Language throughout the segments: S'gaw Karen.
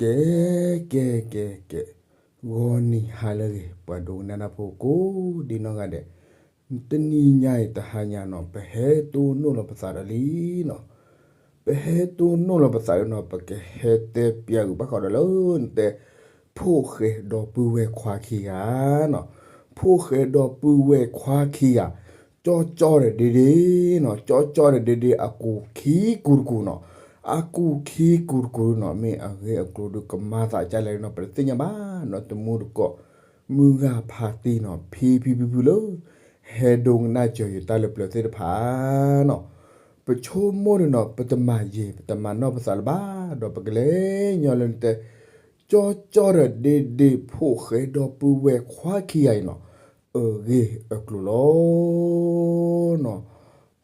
ကဲ ကဲ ကဲ ကဲ, ဂီၤနံၤဟါလၢအဂ့ၤ ပှၤဒိကနၣ်တၢ်ဖိကိးဒံနီၢ်ဂၤဒဲး, တနံၤညါအံၤတဟါညါနီၤ ပဟဲတိၢ်နီၣ်လီၤပသးဒီးလံနီၤ, ပဟဲတိၢ်နီၣ်လီၤပသးလံနီၤ ပကဟဲတဲပျးဂုာ်ဘၣ်ဃးဒီးလၢနတဲ ဖိၣ်ဃဲဒီပုၢ်ဝဲၢ်ခွါခံဂၤနီၤ, ဖိၣ်ဃဲဒီပုၢ်ဝဲၢ်ခွါခံဂၤ ကၠီကၠီဒီးဒ့ဒ့နီၤ, ကၠီကၠီဒီးဒ့ဒ့အကူာ်ခံကူာ်တကူာ်နီၤ, အကူာ်ခံကူာ်တကူာ်နီၤ မ့ၢ်အဂ့ၢ်အကျိၤဒီးကမၤသးဒ်လဲၣ်နီၤ ပတသ့ၣ်ညါဘၣ်နီၤ, တမူတကိး မုၢ်ဂၤဖးတံၢ်နီၤ ဖံဖံဖုဖုလၢ ဟဲဒိကနၣ်စၢၤယတၢ်လၢပျၢၤသ့ၣ်တဖၣ်နီၤ, ပဆိကမိၣ်န့ၣ်နီၤ ပတမၤယံာ် ပတမၤနီၢ်ပသးလၢၤဘၣ် ဒီးပကလဲၤညီလၢနတဲ ကၠီကၠီဒီးဒ့ဒ့ ဖိၣ်ဃဲဒီပုၢ်ဝဲၢ်ခွါခံဂၤအံၤနီၤ အဂ့ၢ်အကျိၤလီၤနီၤ,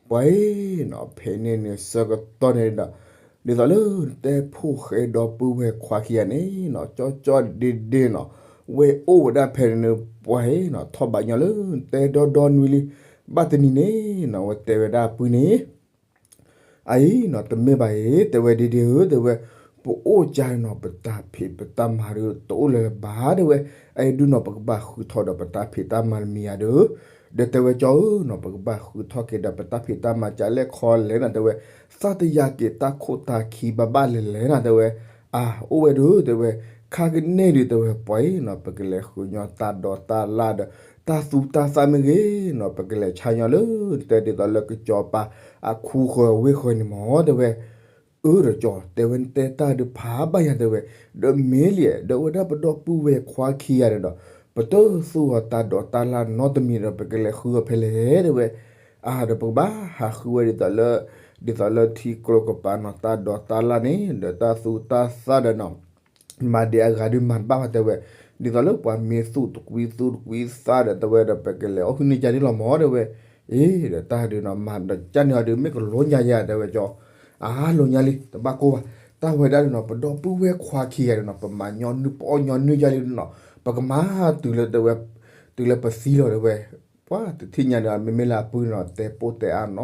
ပှၤအံၤနီၤ ဖဲန့ၣ်န့ၣ်ဆၢကတီၢ်န့ၣ်ဒီး ဒ်သိးလၢနတဲ ဖိၣ်ဃဲဒီပုၢ်ဝဲၢ်ခွါခံဂၤန့ၣ်နီၤ ကၠီကၠီဒ့ဒ့နီၤ ဝဲအိၣ်ဝဲဒၣ်ဖဲန့ၣ်န့ၣ် ပှၤအံၤနီၤ ထီၣ်ဘးညီလၢနတဲဒီဒီနွံလံ, ဘၣ်တနံၤန့ၣ်နီၤ ဝဲတဲဝဲဒၣ်အပုၢ်န့ၣ် အအံၤနီၤ တမ့ၢ်ဘၣ်အံၤ တဲဝဲဒ့ဒ့ဧၢ တဲဝဲ, ပအိၣ်ကါနီၤ ပတၢ်ဖံးပတၢ်မၤဒီးတအိၣ်လၢၤလၢၤဘၣ် တဲဝဲ, အအံၤဒုနီၤ ပကဘၣ်ဃုထီၣ်ဒီးပတၢ်ဖံးတၢ်မၤတမံၤဧါဒီး, ဒီးတဲဝဲကၠီဧၢနီၤ ပကဘၣ်ဃုထီၣ်က့ၤဒီးပတၢ်ဖံးတၢ်မၤကလဲၣ်ခီလဲၣ်နီၤ တဲဝဲ, သးတယာ်က့ၤတၢ်ခိၣ်တၢ်ခံဘၣ်ဘၣ်လဲၣ်လဲၣ်နီၤ တဲဝဲ, အါ အိၣ်ဝဲဒု တဲဝဲ, ခါကန့ၢ်ဒု တဲဝဲ ပှၤအံၤနီၤ ပကလဲၤဃုညီတၢ်ဒိးတၢ်လၢ်ဒီး တၢ်သူတၢ်သၣ်မ့ၢ်ဂ့ၤနီၤ ပကလဲၤဆါညီလၢ တဲဒ်သိးလၢကစီၤပၤ အခူဃၢၤဝ့ၢ်ဃၢၤန့ၣ်မ့ၢ် တဲဝဲ, အၢ ဒီးကၠီ တဲဝဲ နတဲတၢ်ဒုးဖးဘၣ်ယၤ တဲဝဲ, ဒီးမ့ၢ်လံ ဒီးဝဲဒၣ်ပဒီပုၢ်ဝဲၢ်ခွါခံဂၤန့ၣ်ဒီး ပတသူၣ်အီၤတၢ်ဒိးတၢ်လၢ်နီတမံၤဒီး ပကလဲၤဃုအီၤဖဲလဲၣ် တဲဝဲ, အါ ဒီးပကဘၣ်ဟးဃုဝဲဒ်သိးလၢ ဒ်သိးလၢထံကျိကပၤနီၤ တၢ်ဒိးတၢ်လၢ်န့ၣ် ဒီးတၢ်သူတၢ်သၣ်ဒီးနီၤ မၤဒံးအဂၤဒုးမၤတဘၣ်ဘၣ် တဲဝဲ, ဒ်သိးလၢပှၤမ့ၢ်သူၣ်တကွံသူတကွံသၣ်ဒီး တဲဝဲဒီး ပကလဲၤအီၣ်ဟုၣ်န့ၢ်ကါန့ၣ်လီၤမ့ၢ် တဲဝဲ, အ့ ဒီးတၢ်ဒုးနီၤ မၤဒီးကၢ်န့ၢ်အီၤဒုး မ့ၢ်ကလိညါယၤ တဲဝဲကၠီ, အါ လိညါလံ တဘၣ်ကိၢ်ဘၣ်, တၢ်ဝဲဒၣ်ဒုးနီၤ ပဒီပုၢ်ဝဲၢ်ခွါခံဂၤဒုးနီၤ ပမၤညီနုၢ်ပအီၣ်ညီနုၢ်ယၤလံဒုးနီၤ ပကမၤတုၤလၢတဲဝဲ တုၤလၢပသံလီၤ တဲဝဲ, ပှၤတထံၣ်ညါဒီး မ့မ့ၢ်လၢအပုၢ်န့ၣ်နီၤ တဲပိၢ်တဲအါနီ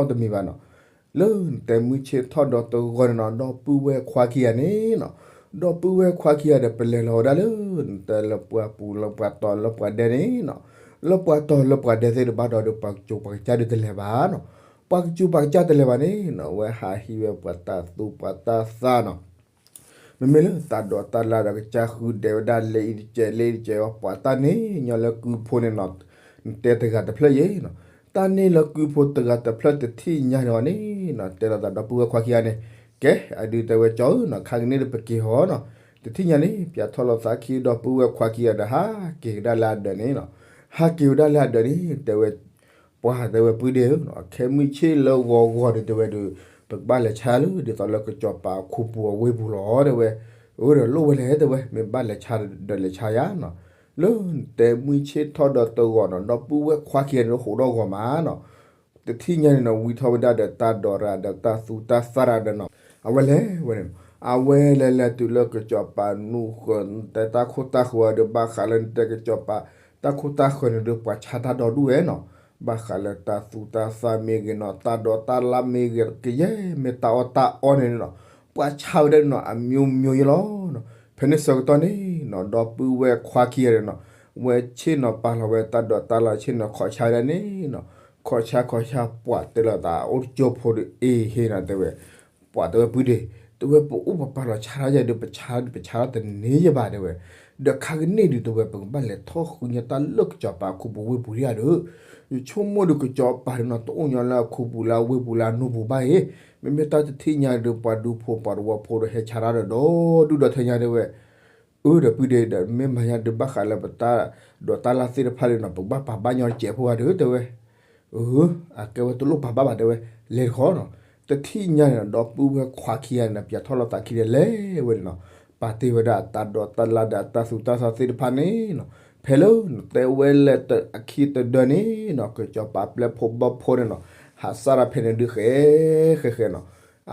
တမံၤဘၣ်နီၤ လၢနတဲမုၢ်ဆ့ၣ်ထီၣ်ဒီးတဂီၤန့ၣ်နီၤ ဒီပုၢ်ဝဲၢ်ခွါခံဂၤန့ၣ်နီၤ, ဒီပုၢ်ဝဲၢ်ခွါခံဂၤဒီး ပလဲၤလီၤဝဲဒၣ်လၢ နတဲလၢပှၢ်ပူၤလၢပှၢ်တီၤလၢပှၢ်ဒဲန့ၣ်နီၤ, လၢပှၢ်တီၤလၢပှၢ်ဒဲသ့ၣ်တဘၣ်ဒီး ပှၤကစူၤပှၤကစၢ်ဒုးတလဲၤဘၣ်နီၤ, ပှၤကစူၤပှၤကစၢ်တလဲၤဘၣ်န့ၣ်နီၤ ဝဲဟးဟံးဝဲပှၤတၢ်သူပှၤတၢ်သၣ်နီၤ မ့မ့ၢ်လၢတၢ်ဒိးတၢ်လၢ်ဒီးကစၢ်ဃုဒဲးဝဲဒၣ်လၢအံၤတကဲးလၢအံၤတကဲးအီၤ ပှၤတၢ်န့ၣ်ညီလၢကုဖိန့ၣ်နီၤ, နတဲတဂၤတဖျၢၣ်ယဲနီၤ, တၢ်န့ၣ်လၢကုဖိတဂၤတဖျၢၣ်တထံၣ်ညါန့ၣ်အီၤန့ၣ်နီၤ တဲလီၤသးဒီပုၢ်ဝဲၢ်ခွါခံဂၤန့ၣ်, ကဲ အဒုးတဲဝဲကၠီဧၢနီၤ ခါကန့ၣ်ဒီးပက့ၤဟီနီၤ, တထံၣ်ညါန့ၣ် ပၠးထီၣ်လီၤသးခံဒီပုၢ်ဝဲၢ်ခွါခံဂၤဒီး ဟးက့ၤကဒါလၢအဒၢးန့ၣ်နီၤ, ဟးက့ၤဝဲဒၣ်လၢအဒၢးန့ၣ် တဲဝဲ ပှၤတဲဝဲပုၢ်ဒ့ဧၢနီၤ ခဲမုၢ်ဆ့ၣ်လၢဂီၤဂီၤဒီးတဲဝဲဒီး ပကဘၣ်လဲၤဆါလၢ ဒ်သိးလၢကစီၤပၤအခိၣ်ပူၤအဝ့ၢ်ပူၤလီၤ တဲဝဲ, အၢ ဒီးလိၣ်ဝဲလဲၣ် တဲဝဲ မ့ၢ်ဘၣ်လဲၤဆါဒီးလဲၤဆါယၤနီၤ, လၢနတဲမုၢ်ဆ့ၣ်ထီၣ်ဒီးတဂီၤနီၤ ဒီပုၢ်ဝဲၢ်ခွါခံဂၤန့ၣ် ဟိးဒီးဂီၤမးနီၤ တထံၣ်ညါန့ၣ်နီၤ ဝံထီၣ်ဝဲဒၣ်ဒီးတၢ်ဒိးရၤဒီးတၢ်သူတၢ်သၣ်ရၤဒီးနီၤ, အဝဲလဲၤဝဲန့ၣ်နီၤ အဝဲလဲၤလဲၤတုၤလၢကစီၤပၤနူဃၢၤ နတဲတၢ်ခိၣ်တၢ်ဃၢၤအီၤဒီး ဘၣ်ဃးလၢနတဲကစီၤပၤ တၢ်ခိၣ်တၢ်ဃၢၤန့ၣ်ဒီး ပှၤဆါတၢ်ဒီဒူၣ်ဝဲနီၤ, ဘၣ်ဃးလၢတၢ်သူတၢ်သၣ်မ့ၢ်ဂ့ၤနီၤ တၢ်ဒိးတၢ်လၢ်မ့ၢ်ဂ့ၤ ကယဲၢ်မ့ၢ်တၢ်အီၣ်တၢ်အီန့ၣ်နီၤ, ပှၤဆါဝဲဒၣ်နီၤ အမျိုးမျိုးယဲလီၤနီၤ, ဖဲန့ၣ်ဆၢကတီၢ်န့ၣ်နီၤ ဒီပုၢ်ဝဲၢ်ခွါခံဂၤန့ၣ်နီၤ ဝဲဆ့ၣ်နီၤပာ်လီၤဝဲတၢ်ဒိးတၢ်လၢ်ဆ့ၣ်နီၤ ခိးဆါဝဲဒၣ်န့ၣ်နီၤ, ခိးဆါခိးဆါ ပှၤတဲလီၤသးအိၣ်တကၠိဖိဒီး အ့ဟ့နီၤ တဲဝဲ ပှၤတဲဝဲပုၢ်ဒ့ တဲဝဲပအိၣ်ပပာ်လီၤဆါတၢ်ယၤဒီး ပဆါပဆါတၢ်တန့ၢ်ယဘၣ် တဲဝဲ, ဒီးခါကန့ၣ်ဒုး တဲဝဲ ပကဘၣ်လဲၤထီၣ်ဃုညါတၢ်လၢကစီၤပၤအခိၣ်ပူၤဝ့ၢ်ပူၤဒံးဧါဒီး, ယဆိကမိၣ်ဒီးကစီၤပၤန့ၣ်နီၤ တအိၣ်ညီလၢအခိၣ်ပူၤလၢအဝ့ၢ်ပူၤလၢအနိၣ်ပူၤဘၣ်အံၤ, မ့မ့ၢ်တၢ်တထံၣ်ညါဒီး ပှၤဒူဖိပှၤသဝီဖိဒီးဟဲဆါတၢ်ဒီး ဒီဒူၣ်ဒီထၢညါ တဲဝဲ အၢ ဒီးပုၢ်ဒ့ဒီး မ့ၢ်မၤညါဒီး ဘၣ်ဃးလၢပတၢ်ဒိးတၢ်လၢ်သ့ၣ်တဖၣ်ဒီးနီၤ ပကဘၣ်ပာ်ဘၣ်ညီတစဲးဖိဂၤဒီး တဲဝဲ, အၢ အကဲဝဲတလိၣ်ပာ်ဘၣ်ဘၣ် တဲဝဲ, လဲၤတခီနီၤ, တထံၣ်ညါန့ၣ်နီၤ ဒီပုၢ်ဝဲၢ်ခွါခံဂၤန့ၣ်နီၤ ပၠးထီၣ်လီၤသးခံဒီးလဲၤဝဲန့ၣ်နီၤ, ပာ်တ့ၢ်ဝဲဒၣ်အတၢ်ဒိးတၢ်လၢ်ဒီးအတၢ်သူတၢ်သၣ်သ့ၣ်တဖၣ်န့ၣ်နီၤ, ဖဲလၢနတဲဝဲလဲၤအခံတဒၢန့ၣ်နီၤ ကစီၤပၤပျဲၢ်ဖိဘီၣ်ဖိန့ၣ်နီၤ ဟးစၢ်ဒၣ်ဖဲန့ၣ်ဒုးဃဲဃဲဃဲနီၤ,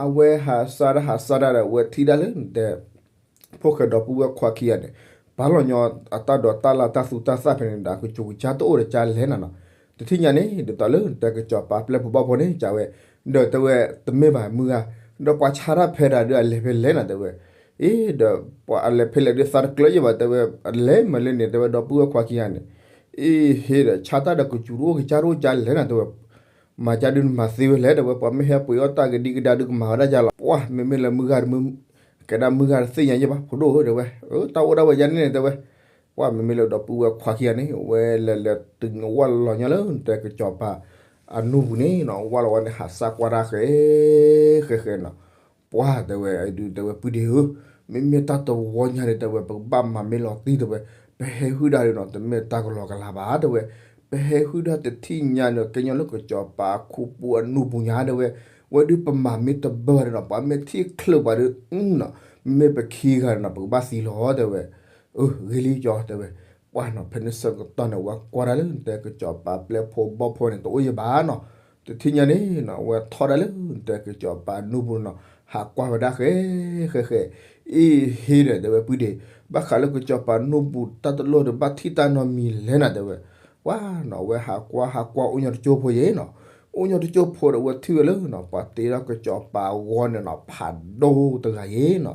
အဝဲဟးစၢ်ဒၣ်ဟးစၢ်ဒၣ်ဒီး အဝဲထံၣ်ဒၣ်လၢနတဲ ဖိၣ်ဃဲဒီပုၢ်ဝဲၢ်ခွါခံဂၤန့ၣ် ပာ်လီၤညီအတၢ်ဒိးတၢ်လၢ်တၢ်သူတၢ်သၣ်ဖဲန့ၣ်ဒီး အကစူၤကစၢ်တအိၣ်ဒီးကၢ်လဲၣ်နၤနီၤ, တထံၣ်ညါန့ၣ် ဒ်သိးလၢနတဲကစီၤပၤပျဲၢ်ဖိဘီၣ်ဖိန့ၣ် ကၢ်ဝဲ, ဒီးတဲဝဲ တမ့ၢ်ဘၣ်မုၢ်ဂၤ, ဒီးပှၤဆါတၢ်ဖဲဒၣ်ဒီးအလဲၤဖဲလဲၣ်နၤ တဲဝဲ, အ့ဒီး ပှၤအလဲၤဖဲလဲၣ်ဒုးသးတကျၢၤယဲၢ်ဘၣ် တဲဝဲ, လဲၤမးလၢန့ၣ် တဲဝဲ ဒီပုၢ်ဝဲၢ်ခွါခံဂၤန့ၣ်, အ့ဟ့ဒီး ဆါတၢ်ဒီးကစူၤတအိၣ် ကစၢ်တအိၣ် ကလဲၤနၤ တဲဝဲ, မၤကၢ်ဒုးနမၤသ့ဝဲလဲၣ် တဲဝဲ, ပှၤမ့ၢ်ဟဲပှ့ၤအီၣ်တၢ်ကဒံကဒါဒုးကမၤဝဲဒၣ်ယါလီၤ, ပှၤမ့မ့ၢ်လၢမုၢ်ဂၤတမုၢ်, ကဲဒၣ်မုၢ်ဂၤတသ့ၣ်ညါယဲၢ်ဘၣ် ဖိဒိၣ်ဧၢ တဲဝဲ, တၢ်အိၣ်ဒၣ်ဝဲယါန့ၣ် တဲဝဲ, ပှၤမ့မ့ၢ်လၢဒီပုၢ်ဝဲၢ်ခွါခံဂၤန့ၣ် ဝဲလဲၤလဲၤတုၤဝဲလီၤညီလၢ တဲကစီၤပၤ အနူၢ်ပူၤန့ၣ်နီၤ ဝဲလီၤဝဲန့ၣ် ဟးစၢ်ကွၢ်တၢ်ဃဲ ဃဲဃဲနီၤ, ပှၤတဲဝဲ အဒုးတဲဝဲ ပုၢ်ဒ့ဧၢ, မ့မ့ၢ်တၢ်တဝီညါန့ၣ် တဲဝဲ ပကဘၣ်မၤမ့ၢ်လီၤတံၢ် တဲဝဲ, ပဟဲဟုၣ်ဒၣ်ဒုးနီၤ တမ့ၢ်တၢ်ကလီကလီဘၣ် တဲဝဲ, ပဟဲဟုၣ်ဒၣ်တထံၣ်ညါန့ၣ် ကညီလၢကစီၤပၤခိၣ်ပူၤအနူၢ်ပူၤညါ တဲဝဲ, ဝဲဒုးပမၤမ့ၢ်တဘၢဘၣ်ဒုးနီၤ ပှၤမ့ၢ်ထံၣ်ချၢးပှၤဒုးနီၤ, မ့မ့ၢ်ပခံဂၤန့ၣ်နီၤ ပကဘၣ်သံလီၤ တဲဝဲ, အၢ ဂ့ၤလံကၠီ တဲဝဲ, ပှၤနီၤ ဖဲန့ၣ်ဆၢကတီၢ်န့ၣ် ဝဲကွၢ်ဒၣ်လၢနတဲကစီၤပၤပျဲၢ်ဖိဘီၣ်ဖိန့ၣ် တအိၣ်ယဲၢ်ဘၣ်နီၤ, တထံၣ်ညါန့ၣ်နီၤ ဝဲထီၣ်ဒၣ်လၢနတဲကစီၤပၤနူၢ်ပူၤနီၤ ဟးကွၢ်ဝဲဒၣ်ဃဲ ဃဲဃဲ, အ့ဟ့ဒီး တဲဝဲ ပုၢ်ဒ့, ဘၣ်ဃးလၢကစီၤပၤနူၢ်ပူၤတၢ်တလိၣ်ဒီး ဘၣ်ထံၣ်တၢ်နီတမံၤလဲၣ်နၤ တဲဝဲ, ပှၤနီၤ ဝဲဟးကွၢ်ဟးကွၢ်အိၣ်ညီတကၠိဖိယဲၢ်နီၤ, အိၣ်ညီတကၠိဖိဒီး ဝဲထံၣ်ဝဲလၢနီၤ ပှၤတ့ထီၣ်ကစီၤပၤအဂီၢ်န့ၣ်နီၤ ဖးဒိၣ်တဂၤယဲၢ်နီၤ,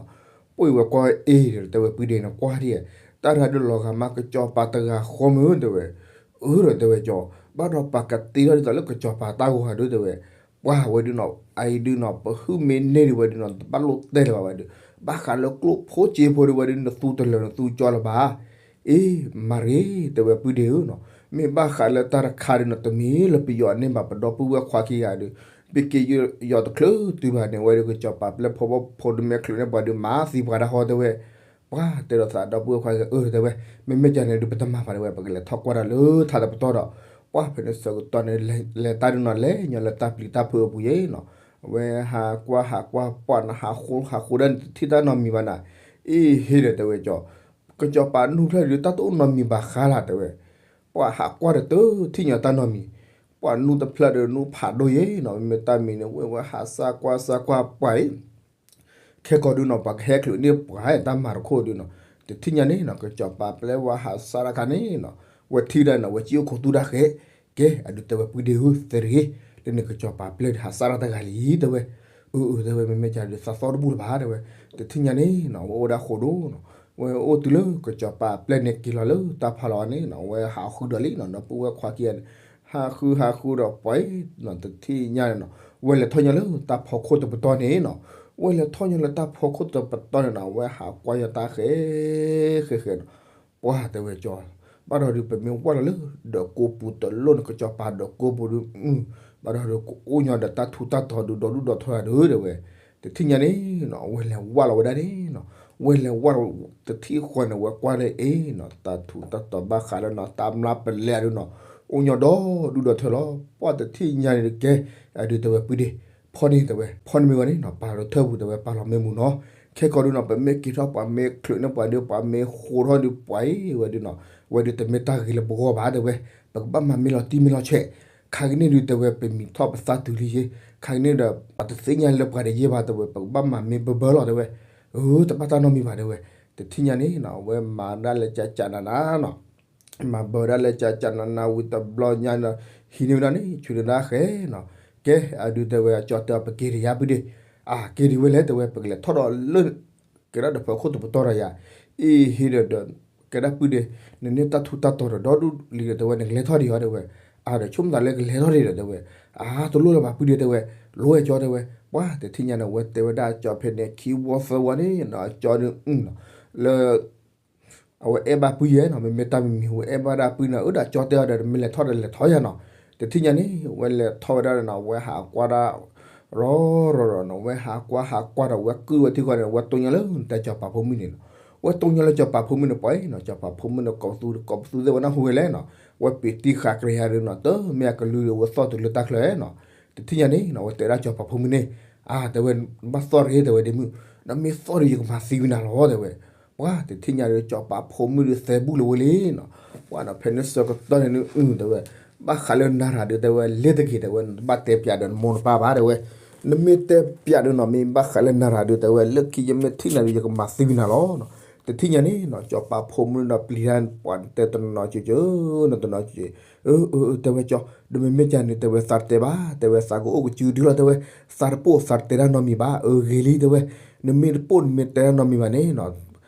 ပှၤဝဲကွၢ်အ့ဒီး တဲဝဲ ပုၢ်ဒ့နီၤ ကွၢ်ဒံး, တၢ်တဂၤဒုးလီၤဂာ်မး ကစီၤပၤတဂၤဃီမုၢ် တဲဝဲ, အၢဒီး တဲဝဲကၠီ, ဘၣ်ဒီးပှၤကတ့ထီၣ်ဒ်သိးလၢကစီၤပၤတၢ်ဂီၤဂၤဒုး တဲဝဲ, ပှၤဝဲဒုးနီၤ အအံၤဒုးနီၤ ပဟုၣ်မ့ၢ်န့ၢ်ဒံးဝဲဒုးနီၤ တဘၣ်လိၣ်တဲလၢၤဘၣ်ဝဲဒုး, ဘၣ်ဃးလၢကျိၣ်ဖိစ့ဖိဒုးဝဲဒုး နသူတလၢာ်နသူကၠီလၢၤဘၣ် အ့ မၤရ့ တဲဝဲ ပုၢ်ဒ့ဧၢနီၤ, မ့ၢ်ဘၣ်ဃးလၢတၢ်တခါဒုးနီၤ တမ့ၢ်လၢပယီၤန့ၢ်ဘၣ် ပဒီပုၢ်ဝဲၢ်ခွါခံဂၤဒုး, ပက့ၤယီၤတချုးတုၤဘၣ်န့ၣ် ဝဲဒုးကစီၤပၤပျဲၢ်ဖိဘီၣ်ဖိဒုး မ့ၢ်ချုးန့ၢ်ပှၤဒုး မၤသံပှၤဒၣ်ဟီ တဲဝဲ, ပှၤတဲဒီးသးဒီပုၢ်ဝဲၢ်ခွါဂၤ အၢ တဲဝဲ, မ့မ့ၢ်ကန့ၣ်ဒုး ပတမၤဘၣ် တဲဝဲ, ပကလဲၤထီၣ်ကွၢ်တၢ်လၢထးတပတီၢ်ဒီး, ပှၤဖဲန့ၣ်ဆၢကတီၢ်န့ၣ် လဲၤတၢ်ဒုးနီၤ လဲၤညီလၢတၢ်ပျံၤတၢ်ဖုးအပူၤယဲၢ်နီၤ, အဝဲဟးကွၢ်ဟးကွၢ် ပှၤနီၤ ဟးဃိဟးဃိဒၣ်န့ၣ် တထံၣ်တၢ်နီတမံၤဘၣ်နၤ, အ့ဟ့ဒီး တဲဝဲကၠီ, ကစီၤပၤနူၢ်ဖျၢၣ်ဒုး တၢ်တအိၣ်နီတမံၤဘၣ်ဃးလၢ် တဲဝဲ, ပှၤဟးကွၢ်ဒီးတထံၣ်ညီတၢ်နီတမံၤ, ပှၤနူၢ်တဖျၢၣ်ဒီးနူၢ်ဖးဒိၣ်ယဲၢ်နီၤ မ့မ့ၢ်တၢ်မံၤန့ၣ် ဝဲဝဲဟးစၢ်ကွၢ်စၢ်ကွၢ်ပှၤအံၤ ခဲကီၢ်ဒုးနီၤ ပှၤကဟဲချုးန့ၢ်ပှၤတၢ်မၤတခိၣ်ဒုးနီၤ, တထံၣ်ညါန့ၣ်နီၤ ကစီၤပၤပျဲၢ်ဝဲဟးစၢ်တၢ်ခါန့ၣ်နီၤ, ဝဲထံၣ်ဒၣ်နီၤ ဝဲစံၣ်အိၣ်ခိးသူၣ်တၢ်ဃဲ, ကဲ အဒုးတဲဝဲ ပုၢ်ဒ့ဧၢ သဲတဂ့ၤ, လၢန့ၣ်ကစီၤပၤပျဲၢ်ဒုး ဟးစၢ်တၢ်တဂၤလံ တဲဝဲ, အၢ အၢ တဲဝဲ မ့မ့ၢ်ကန့ၣ်ဒုး သးသီၣ်တဘူၣ်လၢၤဘၣ် တဲဝဲ, တထံၣ်ညါန့ၣ်နီၤ ဝဲအိၣ်ဒၣ်ဃိဒိၣ်နီၤ, ဝဲအိၣ်တုၤလၢကစီၤပၤပျဲၢ်န့ၣ်က့ၤလီၤလၢတၢ်ဖီလာ်န့ၣ်နီၤ ဝဲဟးဃုဒီးလံနီၤ ဒီပုၢ်ဝဲၢ်ခွါခံဂၤန့ၣ်, ဟးဃုဟးဃုဒီးပှၤအံၤနီၤ တထံၣ်ညါန့ၣ်နီၤ ဝဲလဲၤထီၣ်ညီလၢတၢ်ဖီခိၣ်တပတီၢ်န့ၣ်နီၤ, ဝဲလဲၤထီၣ်ညီလၢတၢ်ဖီခိၣ်တပတီၢ်န့ၣ်နီၤ ဝဲဟးကွၢ်ညီတၢ်ဃဲ ဃဲဃဲနီၤ, ပှၤတဲဝဲကၠီ, ဘၣ်ဒီးဒုး ပမ့ၢ်ဝၢ်လီၤလၢ ဒီးကိးပူၤတလိၣ်န့ၣ် ကစီၤပၤဒီးကိးပူၤဒုး, ဘၣ်ဒီးဒုး ကအိၣ်ညီဒီးတၢ်ထူးတၢ်တီၤဒုး ဒီဒူၣ်ဒီထၢဒုး တဲဝဲ, တထံၣ်ညါန့ၣ်နီၤ ဝဲလဲၤဝၢ်လီၤဝဲဒၣ်န့ၣ်နီၤ, ဝဲလဲၤဝၢ်လီၤတထံၣ်ဃီန့ၣ် ဝဲကွၢ်လၢအ့နီၤ တၢ်ထူးတၢ်တီၤဘၣ်ဃးလၢနီၤ တၢ်မျၢ်ပလဲအဒုးနီၤ, အိၣ်ညီဒီဒူၣ်ဒီထၢလီၤ, ပှၤတထံၣ်ညါန့ၣ်ဒုးကဲ, အဒုးတဲဝဲ ပုၢ်ဒ့, ဖီန့ၣ်တဲဝဲ ဖီန့ၣ်မ့ၢ်ဝဲန့ၣ်နီၤ ပာ်လီၤထၢၣ်ပူၤ တဲဝဲ ပာ်လီၤမ့ၢ်မူနီၤ, ခဲကီၢ်ဒုးနီၤ ပမ့ၢ်က့ၤထီၣ်ပှၤမ့ၢ်ချုးန့ၢ်ပှၤဒုး ပှၤမ့ၢ်ဃိထီၣ်ဒုး ပှၤအံၤဝဲဒုးနီၤ, ဝဲဒုးတမ့ၢ်တၢ်ဂ့ၤလၢပဂီၢ်ဘၣ် တဲဝဲ, ပကဘၣ်မၤမ့ၢ်လီၤတံၢ်မ့ၢ်လီၤဆဲး, ခါကန့ၣ်ဒုးတဲဝဲ ပမံၤထီၣ်ပသးတုၤလံယ့ၢ်, ခါကန့ၣ်ဒီး ပှၤတသ့ၣ်ညါလၢပှၤတယဲၢ်ဘၣ် တဲဝဲ ပကဘၣ်မၤမ့ၢ်ဘၢဘၢလီၤ တဲဝဲ, အၢ တဘၣ်တၢ်နီတမံၤဘၣ် တဲဝဲ, တထံၣ်ညါန့ၣ်နီၤ အဝဲမၤဒၣ်လၢကၠးကၠးနးနးနီၤ မၤဘၢဒၣ်လၢကၠးကၠးနးနးဝံၤတဘျီညါန့ၣ်, ဟံးန့ၢ်ဝဲဒၣ်န့ၣ် ဆူးန့ၢ်ဒၣ်ဃဲနီၤ, ကဲ အဒုးတဲဝဲ အကၠီတဲအီၤ ပက့ၤဒံးယါ ပုၢ်ဒ့, အါ က့ၤဒံးဝဲလဲၣ် တဲဝဲ ပကလဲၤထီၣ်ဒီးလၢ ကဲဒၣ်ဒီးဖီခိၣ်တပတီၢ်ဒီးယၤ, အ့ဟ့ဒီးဒီး ကဲဒၣ် ပုၢ်ဒ့, နန့ၢ်တၢ်ထူးတၢ်တီၤဒီးဒီဒူၣ်လံဒီး တဲဝဲ နကလဲၤထီၣ်ဒံးအီၤ တဲဝဲ, အါ ဒီးဆိကမိၣ်သးလၢကလဲၤထီၣ်ဒံးဒီး တဲဝဲ, အါ တလိၣ်လၢၤဘၣ် ပုၢ်ဒ့ တဲဝဲ, လိၣ်ဝဲကၠီ တဲဝဲ, ပှၤတထံၣ်ညါန့ၣ် အဝဲတဲဝဲဒၣ်အကၠီဖဲန့ၣ် ခံဝီသၢဝီန့ၣ် အကၠီန့ၣ် လၢ အဝဲအဲၣ်ဘၣ်ပုၢ်ယဲနီၤ, မ့မ့ၢ်တၢ်မံၤမံၤ ဝဲအဲၣ်ဘၣ်ဒၣ်ပုၢ်န့ၣ် အၢ ဒီးကၠီတဲအီၤဒီး မ့ၢ်လဲၤထီၣ်ဒီးလဲၤထီၣ်ယၤနီၤ, တထံၣ်ညါန့ၣ် ဝဲလဲၤထီၣ်ဝဲဒၣ်ဒီးနီၤ ဝဲဟးကွၢ်ဒၣ် ရီၤရီၤရီၤနီၤ, ဝဲဟးကွၢ်ဟးကွၢ်ဒီး ဝဲကုၢ်ဝဲထံဃီန့ၣ် ဝဲတိၢ်ညါလၢတၢ်ကၠီၤပၤဖိမုၣ်န့ၣ်နီၤ, ဝဲတိၢ်ညါလၢကၠီၤပၤဖိမုၣ်န့ၣ် ပှၤအံၤနီၤ, ကၠီၤပၤဖိမုၣ်န့ၣ် ကိးပသူ ကိးပသူသ့ၣ်ဝဲနၢ်ဟူဝဲလဲၣ်နီၤ, ဝဲပ့ၤတံၢ်ဃာ်ကြၢးယၤဒီးနီၤ, တမ့ၢ်အကလုၢ်ဒီး ဝဲသီၣ်တုၤလၢတၢ်ချၢနီၤ, တထံၣ်ညါန့ၣ်နီၤ ဝဲတဲဒၣ်ကၠီၤပၤဖိမုၣ်န့ၣ်, အါ တဲဝဲ ဘၣ်သီၣ်တဂ့ၤ တဲဝဲ ဒ့မုၣ်, နမ့ၢ်သီၣ်ဒီး ယကမၤသံဝဲနၤလီၤ တဲဝဲ, ပှၤတထံၣ်ညါဒီး ကၠီၤပၤဖိမုၣ်ဒီး သဲဘူၣ်လၢၤဝဲလံနီၤ, ပှၤနီၤ ဖဲန့ၣ်ဆၢကတီၢ်န့ၣ် အု တဲဝဲ, ဘၣ်ဃးလၢနၤရၤဒုး တဲဝဲ လ့ၤတဂ့ၤ တဲဝဲ နတဘၣ်တဲပျးဒီးနမိၢ်နပၢ်ဘၣ် တဲဝဲ, နမ့ၢ်တဲပျးဒီးနီၤ မ့ၢ်ဘၣ်ဃးလၢနၤရၤဒုး တဲဝဲ လၢခံယမ့ၢ်ထံၣ်နၤဒီး ယကမၤသံဝဲနၤလီၤနီၤ, တထံၣ်ညါန့ၣ်နီၤ ကၠီၤပၤဖိမုၣ်ဒီးပျံၤတၢ် ပှၤတဲတနီၤနီၤစ့ၢ်ကီး နီၤတနီၤစ့ၢ်ကီး, အၢ အၢ တဲဝဲကၠီ, ဒီးမ့မ့ၢ်ကန့ၣ် တဲဝဲ သးတတဲဘၣ် တဲဝဲ သးကအိၣ်ကစုဒုလီၤ တဲဝဲ, သးတပိာ်သးတတဲတၢ်နီတမံၤဘၣ် အၢ ဂ့ၤလံ တဲဝဲ, နမ့ၢ်တပိၢ်နမ့ၢ်တဲနီတမံၤဘၣ်န့ၣ်နီၤ,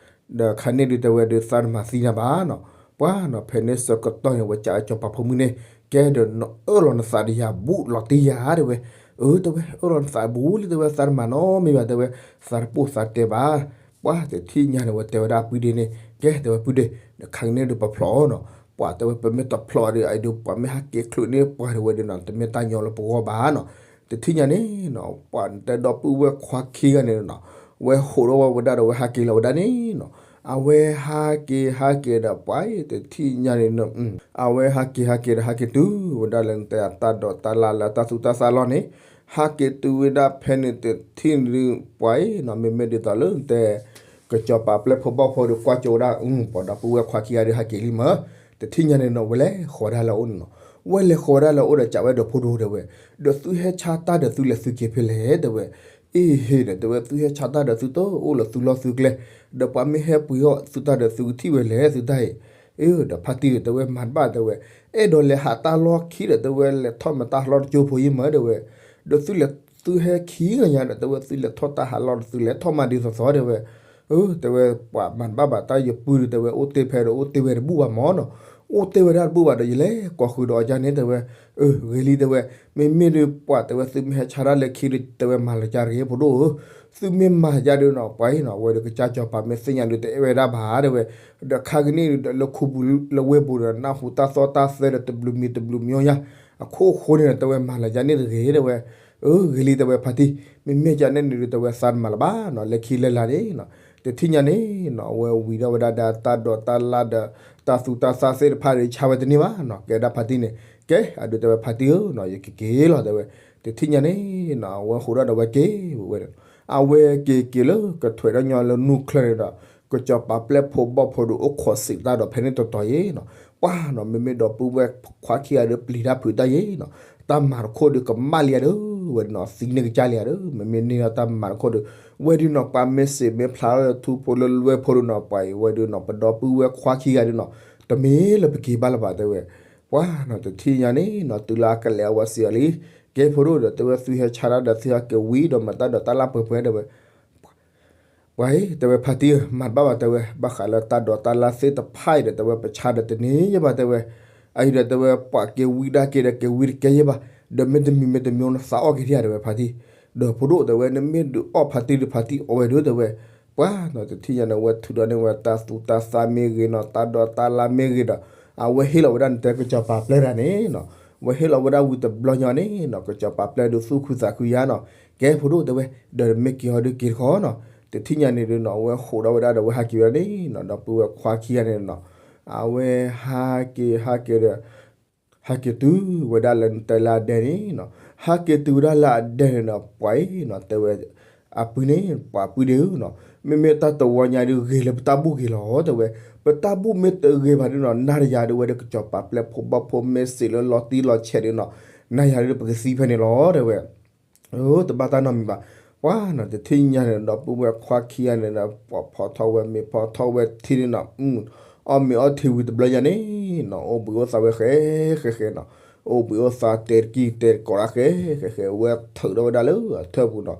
ဒီးခါန့ၣ်ဒုးတဲဝဲဒုးသးတမၤသံနၤဘၣ်နီၤ, ပှၤနီၤ ဖဲန့ၣ်ဆၢကတီၢ်န့ၣ် ဝဲကးကၠီၤပၤဖိမုၣ်န့ၣ် ကဲဒီးနအၢၣ်လီၤနသးဒီးယၤဘူးလီၤတံၢ်ယၤတဲဝဲ, အၢ တဲဝဲ အၢၣ်လီၤနသးဘူးလံ တဲဝဲ သးတမၤနီတမံၤဘၣ် တဲဝဲ, သးတပိၢ်သးတဲဘၣ်, ပှၤတထံၣ်ညါန့ၣ် ဝဲတဲဝဲဒၣ်ပုၢ်ဒ့န့ၣ် ကဲ တဲဝဲပုၢ်ဒ့ ဒီးခါကန့ၣ်ဒုးပဖျိးအီၤနီၤ, ပှၤတဲဝဲပမ့ၢ်တဖျိးဒုး အဒုးပှၤမ့ၢ်ဟးက့ၤချုးန့ၣ် ပှၤတဲဝဲဒုးနီၤ တမ့ၢ်တၢ်ညီလၢပဂီၢ်ဘၣ်နီၤ, တထံၣ်ညါန့ၣ်နီၤ ပှၤတဲဒီပုၢ်ဝဲၢ်ခွါခံဂၤန့ၣ်နီၤ, ဝဲဟိးထီၣ်ဝဲဒၣ်ဒီးဝဲဟးက့ၤလီၤဝဲဒၣ်န့ၣ်နီၤ, အဝဲဟးက့ၤဟးက့ၤဒီးပှၤတထံၣ်ညါန့ၣ်နီၤ, အဝဲဟးက့ၤဟးက့ၤဒီးဟးက့ၤတုၤဝဲဒၣ်လၢ နတဲအတၢ်ဒိးတၢ်လၢ်လၢတၢ်သူတၢ်သၣ်လီၢ်န့ၣ်, ဟးက့ၤတုၤဝဲဒၣ်ဖဲန့ၣ်တထံၣ်န့ၣ်ဒုး ပှၤအံၤနီၤ မ့မ့ၢ်ဒ်သိးလၢနတဲ ကစီၤပၤပျဲၢ်ဖိဘီၣ်ဖိဒီးကွၢ်ကၠိဝဲဒၣ် ပှၤဒီပုၢ်ဝဲၢ်ခွါခံဂၤဒီးဟးက့ၤလံမး, တထံၣ်ညါန့ၣ်နီၤ ဝဲလဲၤဃီၤဒၣ်လၢအအိၣ်န့ၣ်နီၤ, ဝဲလဲၤဃီၤဝဲဒၣ်လၢအအိၣ်ဒီးကးဝဲဒီးဖိဒိၣ်တဲဝဲ, ဒီးသုဟဲဆါတၢ်ဒီးသုလဲၤသုက့ၤဖဲလဲၣ်တဲဝဲ, အ့ဟ့ၣ်ဒီးတဲဝဲ သုဟဲဆါတၢ်ဒီးသုတအိၣ်လၢသုလီၢ်သုကျဲ, ဒီးပှၤမ့ၢ်ဟဲပှ့ၤအီၣ်သုတၢ်ဒီးသုကထံၣ်ဝဲလဲၣ်သုတၢ်အံၤ, အ့ဒီးဖါတံၢ်ဒီးတဲဝဲမၤတဘၣ်တဲဝဲ, အဲၣ်ဒိးလဲၤဟးတၢ်လီၢ်ခံဒီးတဲဝဲ လဲၤထီၣ်မၤတၢ်ဟးလီၢ်တကၠိဖိယံၤမးတဲဝဲ, ဒီးသုလဲၤသုဟဲခံဂၤညါဒီး တဲဝဲသုလဲၤထီၣ်တၢ်ဟးလီၢ်ဒီးသုလဲၤထီၣ်မၤဒ်သိးသိးတဲဝဲ, အၢ တဲဝဲပှၤမၤတဘၣ်ဘၣ် တၢ်ယပုၢ်ဒီးတဲဝဲ အိၣ်တ့ၢ်ဖဲဒီးအိၣ်တ့ၢ်ဝဲတဘူၣ်ဘၣ်မးနီၤ, အိၣ်တ့ၢ်ဝဲဒၣ်တဘူၣ်ဘၣ်ဒီး ယလဲၤကိးဃုာ်ဒီးအီၤဒ်န့ၣ်တဲဝဲ, အၢ ဂ့ၤလံတဲဝဲ, မ့မ့ၢ်ဒုးပှၤတဲဝဲ သုမ့ၢ်ဟဲဆါတၢ်လၢခံဒီး တဲဝဲမၤလၢၤကၢ်တဂ့ၤ ဖိဒိၣ်ဧၢ, သုမ့ၢ်မၤယါဒုးနီၤ ပှၤအံၤနီၤ အဝဲဒီးကစၢ်ကၠီၤပၤမ့ၢ်သ့ၣ်ညါဒုး တအဲၣ်ဝဲဒၣ်ဘၣ်တဲဝဲ, ဒီးခါကန့ၣ်ဒီးလၢခူပူၤလၢဝ့ၢ်ပူၤဒီး နၢ်ဟူတၢ်သီၣ်တၢ်သဲဒီးတဘျုးမံၤတဘျုးမံၤညါ, အခိၣ်အဃိန့ၣ်ဒီး တဲဝဲမၤလၢၤကၢ်န့ၣ်တဂ့ၤတဲဝဲ, အၢ ဂ့ၤလံတဲဝဲဖါတံၢ်, မ့မ့ၢ်ကၢ်န့ၣ်န့ၣ်ဒုး တဲဝဲသးတမၤလၢၤဘၣ်နီၤ လၢခံလၢလာ်န့ၣ်နီၤ, တထံၣ်ညါန့ၣ်နီၤ အဝဲဝံၤဒီးဝဲဒၣ်ဒီးတၢ်ဒိးတၢ်လၢ်ဒီး တၢ်သူတၢ်သၣ်သ့ၣ်တဖၣ်ဒီး ဆါဝဲတန့ၢ်ဘၣ်နီၤ ကဲဒၣ်ဖါတံၢ်န့ၣ်, ကဲ အဒုးတဲဝဲဖါတံၢ်ဧၢနီၤ ယကက့ၤလီၤတဲဝဲ, တထံၣ်ညါန့ၣ်နီၤ အဝဲဟိးထီၣ်ဒီးဝဲက့ၤဝဲ, အဝဲက့ၤက့ၤလၢကထွဲးဒီးညီလၢနူၢ်ချၢန့ၣ်ဒီး ကစီၤပၤပျဲၢ်ဖိဘီၣ်ဖိဒီးအိၣ်ခိးစံးတၢ်ဒီးဖဲန့ၣ်တတီၤယံၤနီၤ, ပှၤနီၤ မ့မ့ၢ်ဒီပုၢ်ဝဲၢ်ခွါခံဂၤဒီးပျံၤတၢ်ဖုးတၢ်ယံၤနီၤ, တၢ်မၤတခိၣ်ဒီးကမၣ်လံဧါဒီး ဝဲဒုးနီၤ သံန့ၢ်ကစၢ်လံဧါဒီး မ့မ့ၢ်န့ၢ်ဒီးတၢ်မၤတခိၣ်ဒီး ဝဲဒုးနီၤ ပှၤမ့ၢ်စံးမ့ၢ်ဖျါထီၣ်လၢထူဖိလၢလွဲဖိဒုးနီၤ ပှၤအံၤ ဝဲဒုးနီၤ ပဒီပုၢ်ဝဲၢ်ခွါခံဂၤဒုးနီၤ တမ့ၢ်လၢပက့ၤဘၣ်လၢၤဘၣ်တဲဝဲ, ပှၤနီၤ တထံၣ်ညါန့ၣ်နီၤ တုၤလၢအကလဲၤအဝဲစံးအီၤလံ, ကဲဖိဒိၣ်ဒီး တဲဝဲသုဟဲဆါတၢ်ဒီးသုဟဲက့ၤဝံၤဒီးမၤတၢ်ဒီးတၢ်လၢပှဲၤပှဲၤတဲဝဲ ပှၤအံၤ တဲဝဲဖါတံၢ်ဧၢ မၤတဘၣ်ဘၣ်တဲဝဲ ဘၣ်ဃးလၢတၢ်ဒိးတၢ်လၢ်သ့ၣ်တဖၣ်အံၤဒီး တဲဝဲပဆါဒီးတန့ၢ်ယဲဘၣ်တဲဝဲ, အအံၤဒီးတဲဝဲ ပှၤက့ၤဝံၤဒၣ်က့ၤဒီးက့ၤဝံၤတကဲယဲဘၣ်, ဒီးမ့တမံၤမ့တမံၤနသးအီၣ်က့ၤဒံးဧါတဲဝဲဖါတံၢ်, ဒီးဖိဒိၣ်တဲဝဲ နမ့ၢ်ဒုးအီၣ်ဖါတံၢ်ဒီးဖါတံၢ်အီၣ်ဝဲဒုးတဲဝဲ, ပှၤနီၤ တထံၣ်ညါန့ၣ် ဝဲထုးဒီးန့ၢ်ဝဲတၢ်သူတၢ်သၣ်မ့ၢ်ဂ့ၤနီၤ တၢ်ဒိးတၢ်လၢ်မ့ၢ်ဂ့ၤဒီး အဝဲဟ့ၣ်လီၤဝဲဒၣ်နတဲကစီၤပၤပျဲၢ်တဂၤန့ၣ်နီၤ, ဝဲဟ့ၣ်လီၤဝဲဒၣ်ဝံၤတဘျီညါန့ၣ်နီၤ ကစီၤပၤပျဲၢ်ဒုးသူၣ်ခုသးခုယါနီၤ, ကဲဖိဒိၣ်တဲဝဲ ဒီးမ့ၢ်က့ၤဟီဒုးက့ၤတခီနီၤ, တထံၣ်ညါန့ၣ်ဒုးနီၤ အဝဲဟိးထီၣ်ဝဲဒၣ်ဒီးဝဲဟးက့ၤဝဲဒၣ်န့ၣ်နီၤ ဒီပုၢ်ဝဲၢ်ခွါခံဂၤန့ၣ်နီၤ, အဝဲဟးက့ၤဟးက့ၤဒီး ဟဲက့ၤတုၤဝဲဒၣ်လၢနတဲလၢအဒဲန့ၣ်နီၤ, ဟဲက့ၤတုၤဝဲဒၣ်လၢအဒဲန့ၣ်နီၤ ပှၤအံၤနီၤ တဲဝဲ အပုၢ်န့ၣ် ပှၤပုၢ်ဒ့ဧၢနီၤ, မ့မ့ၢ်တၢ်တဝီညါဒုးဂ့ၤလၢပတၢ်ဘူၣ်ဂ့ၤလီၤတဲဝဲ, ပတၢ်ဘူၣ်မ့ၢ်တဂ့ၤဘၣ်ဒုးနီၤ နၤဒီးယၤဒုးဝဲဒီးကစီၤပၤပျဲၢ်ဖိဘီၣ်ဖိမ့ၢ်စံးလၢလီၤတံၢ်လီၤဆဲးဒုးနီၤ, နၤယၤဒုးပကသံဖဲန့ၣ်လီၤတဲဝဲ တဘၣ်တၢ်နီတမံၤဘၣ်, ပှၤနီၤ တထံၣ်ညါန့ၣ်ဒီး ပုၢ်ဝဲၢ်ခွါခံဂၤန့ၣ်ဒီး ပှၤဖီထီၣ်ဝဲမ့ၤဖီထီၣ်ဝဲထံန့ၣ်နီၤ, အီၣ်မ့ၤအီထံဝံၤတဘျီညါန့ၣ်နီၤ အိၣ်ဘှံးအိၣ်သါဝဲဃဲဃဲဃဲနီၤ, အိၣ်ဘှံးအိၣ်သါတဲတကံၢ်တဲတကိးတၢ်ဃဲဃဲဃဲ ဝဲထုးထီၣ်ဝဲဒၣ်လၢအထၢၣ်ပူၤနီၤ,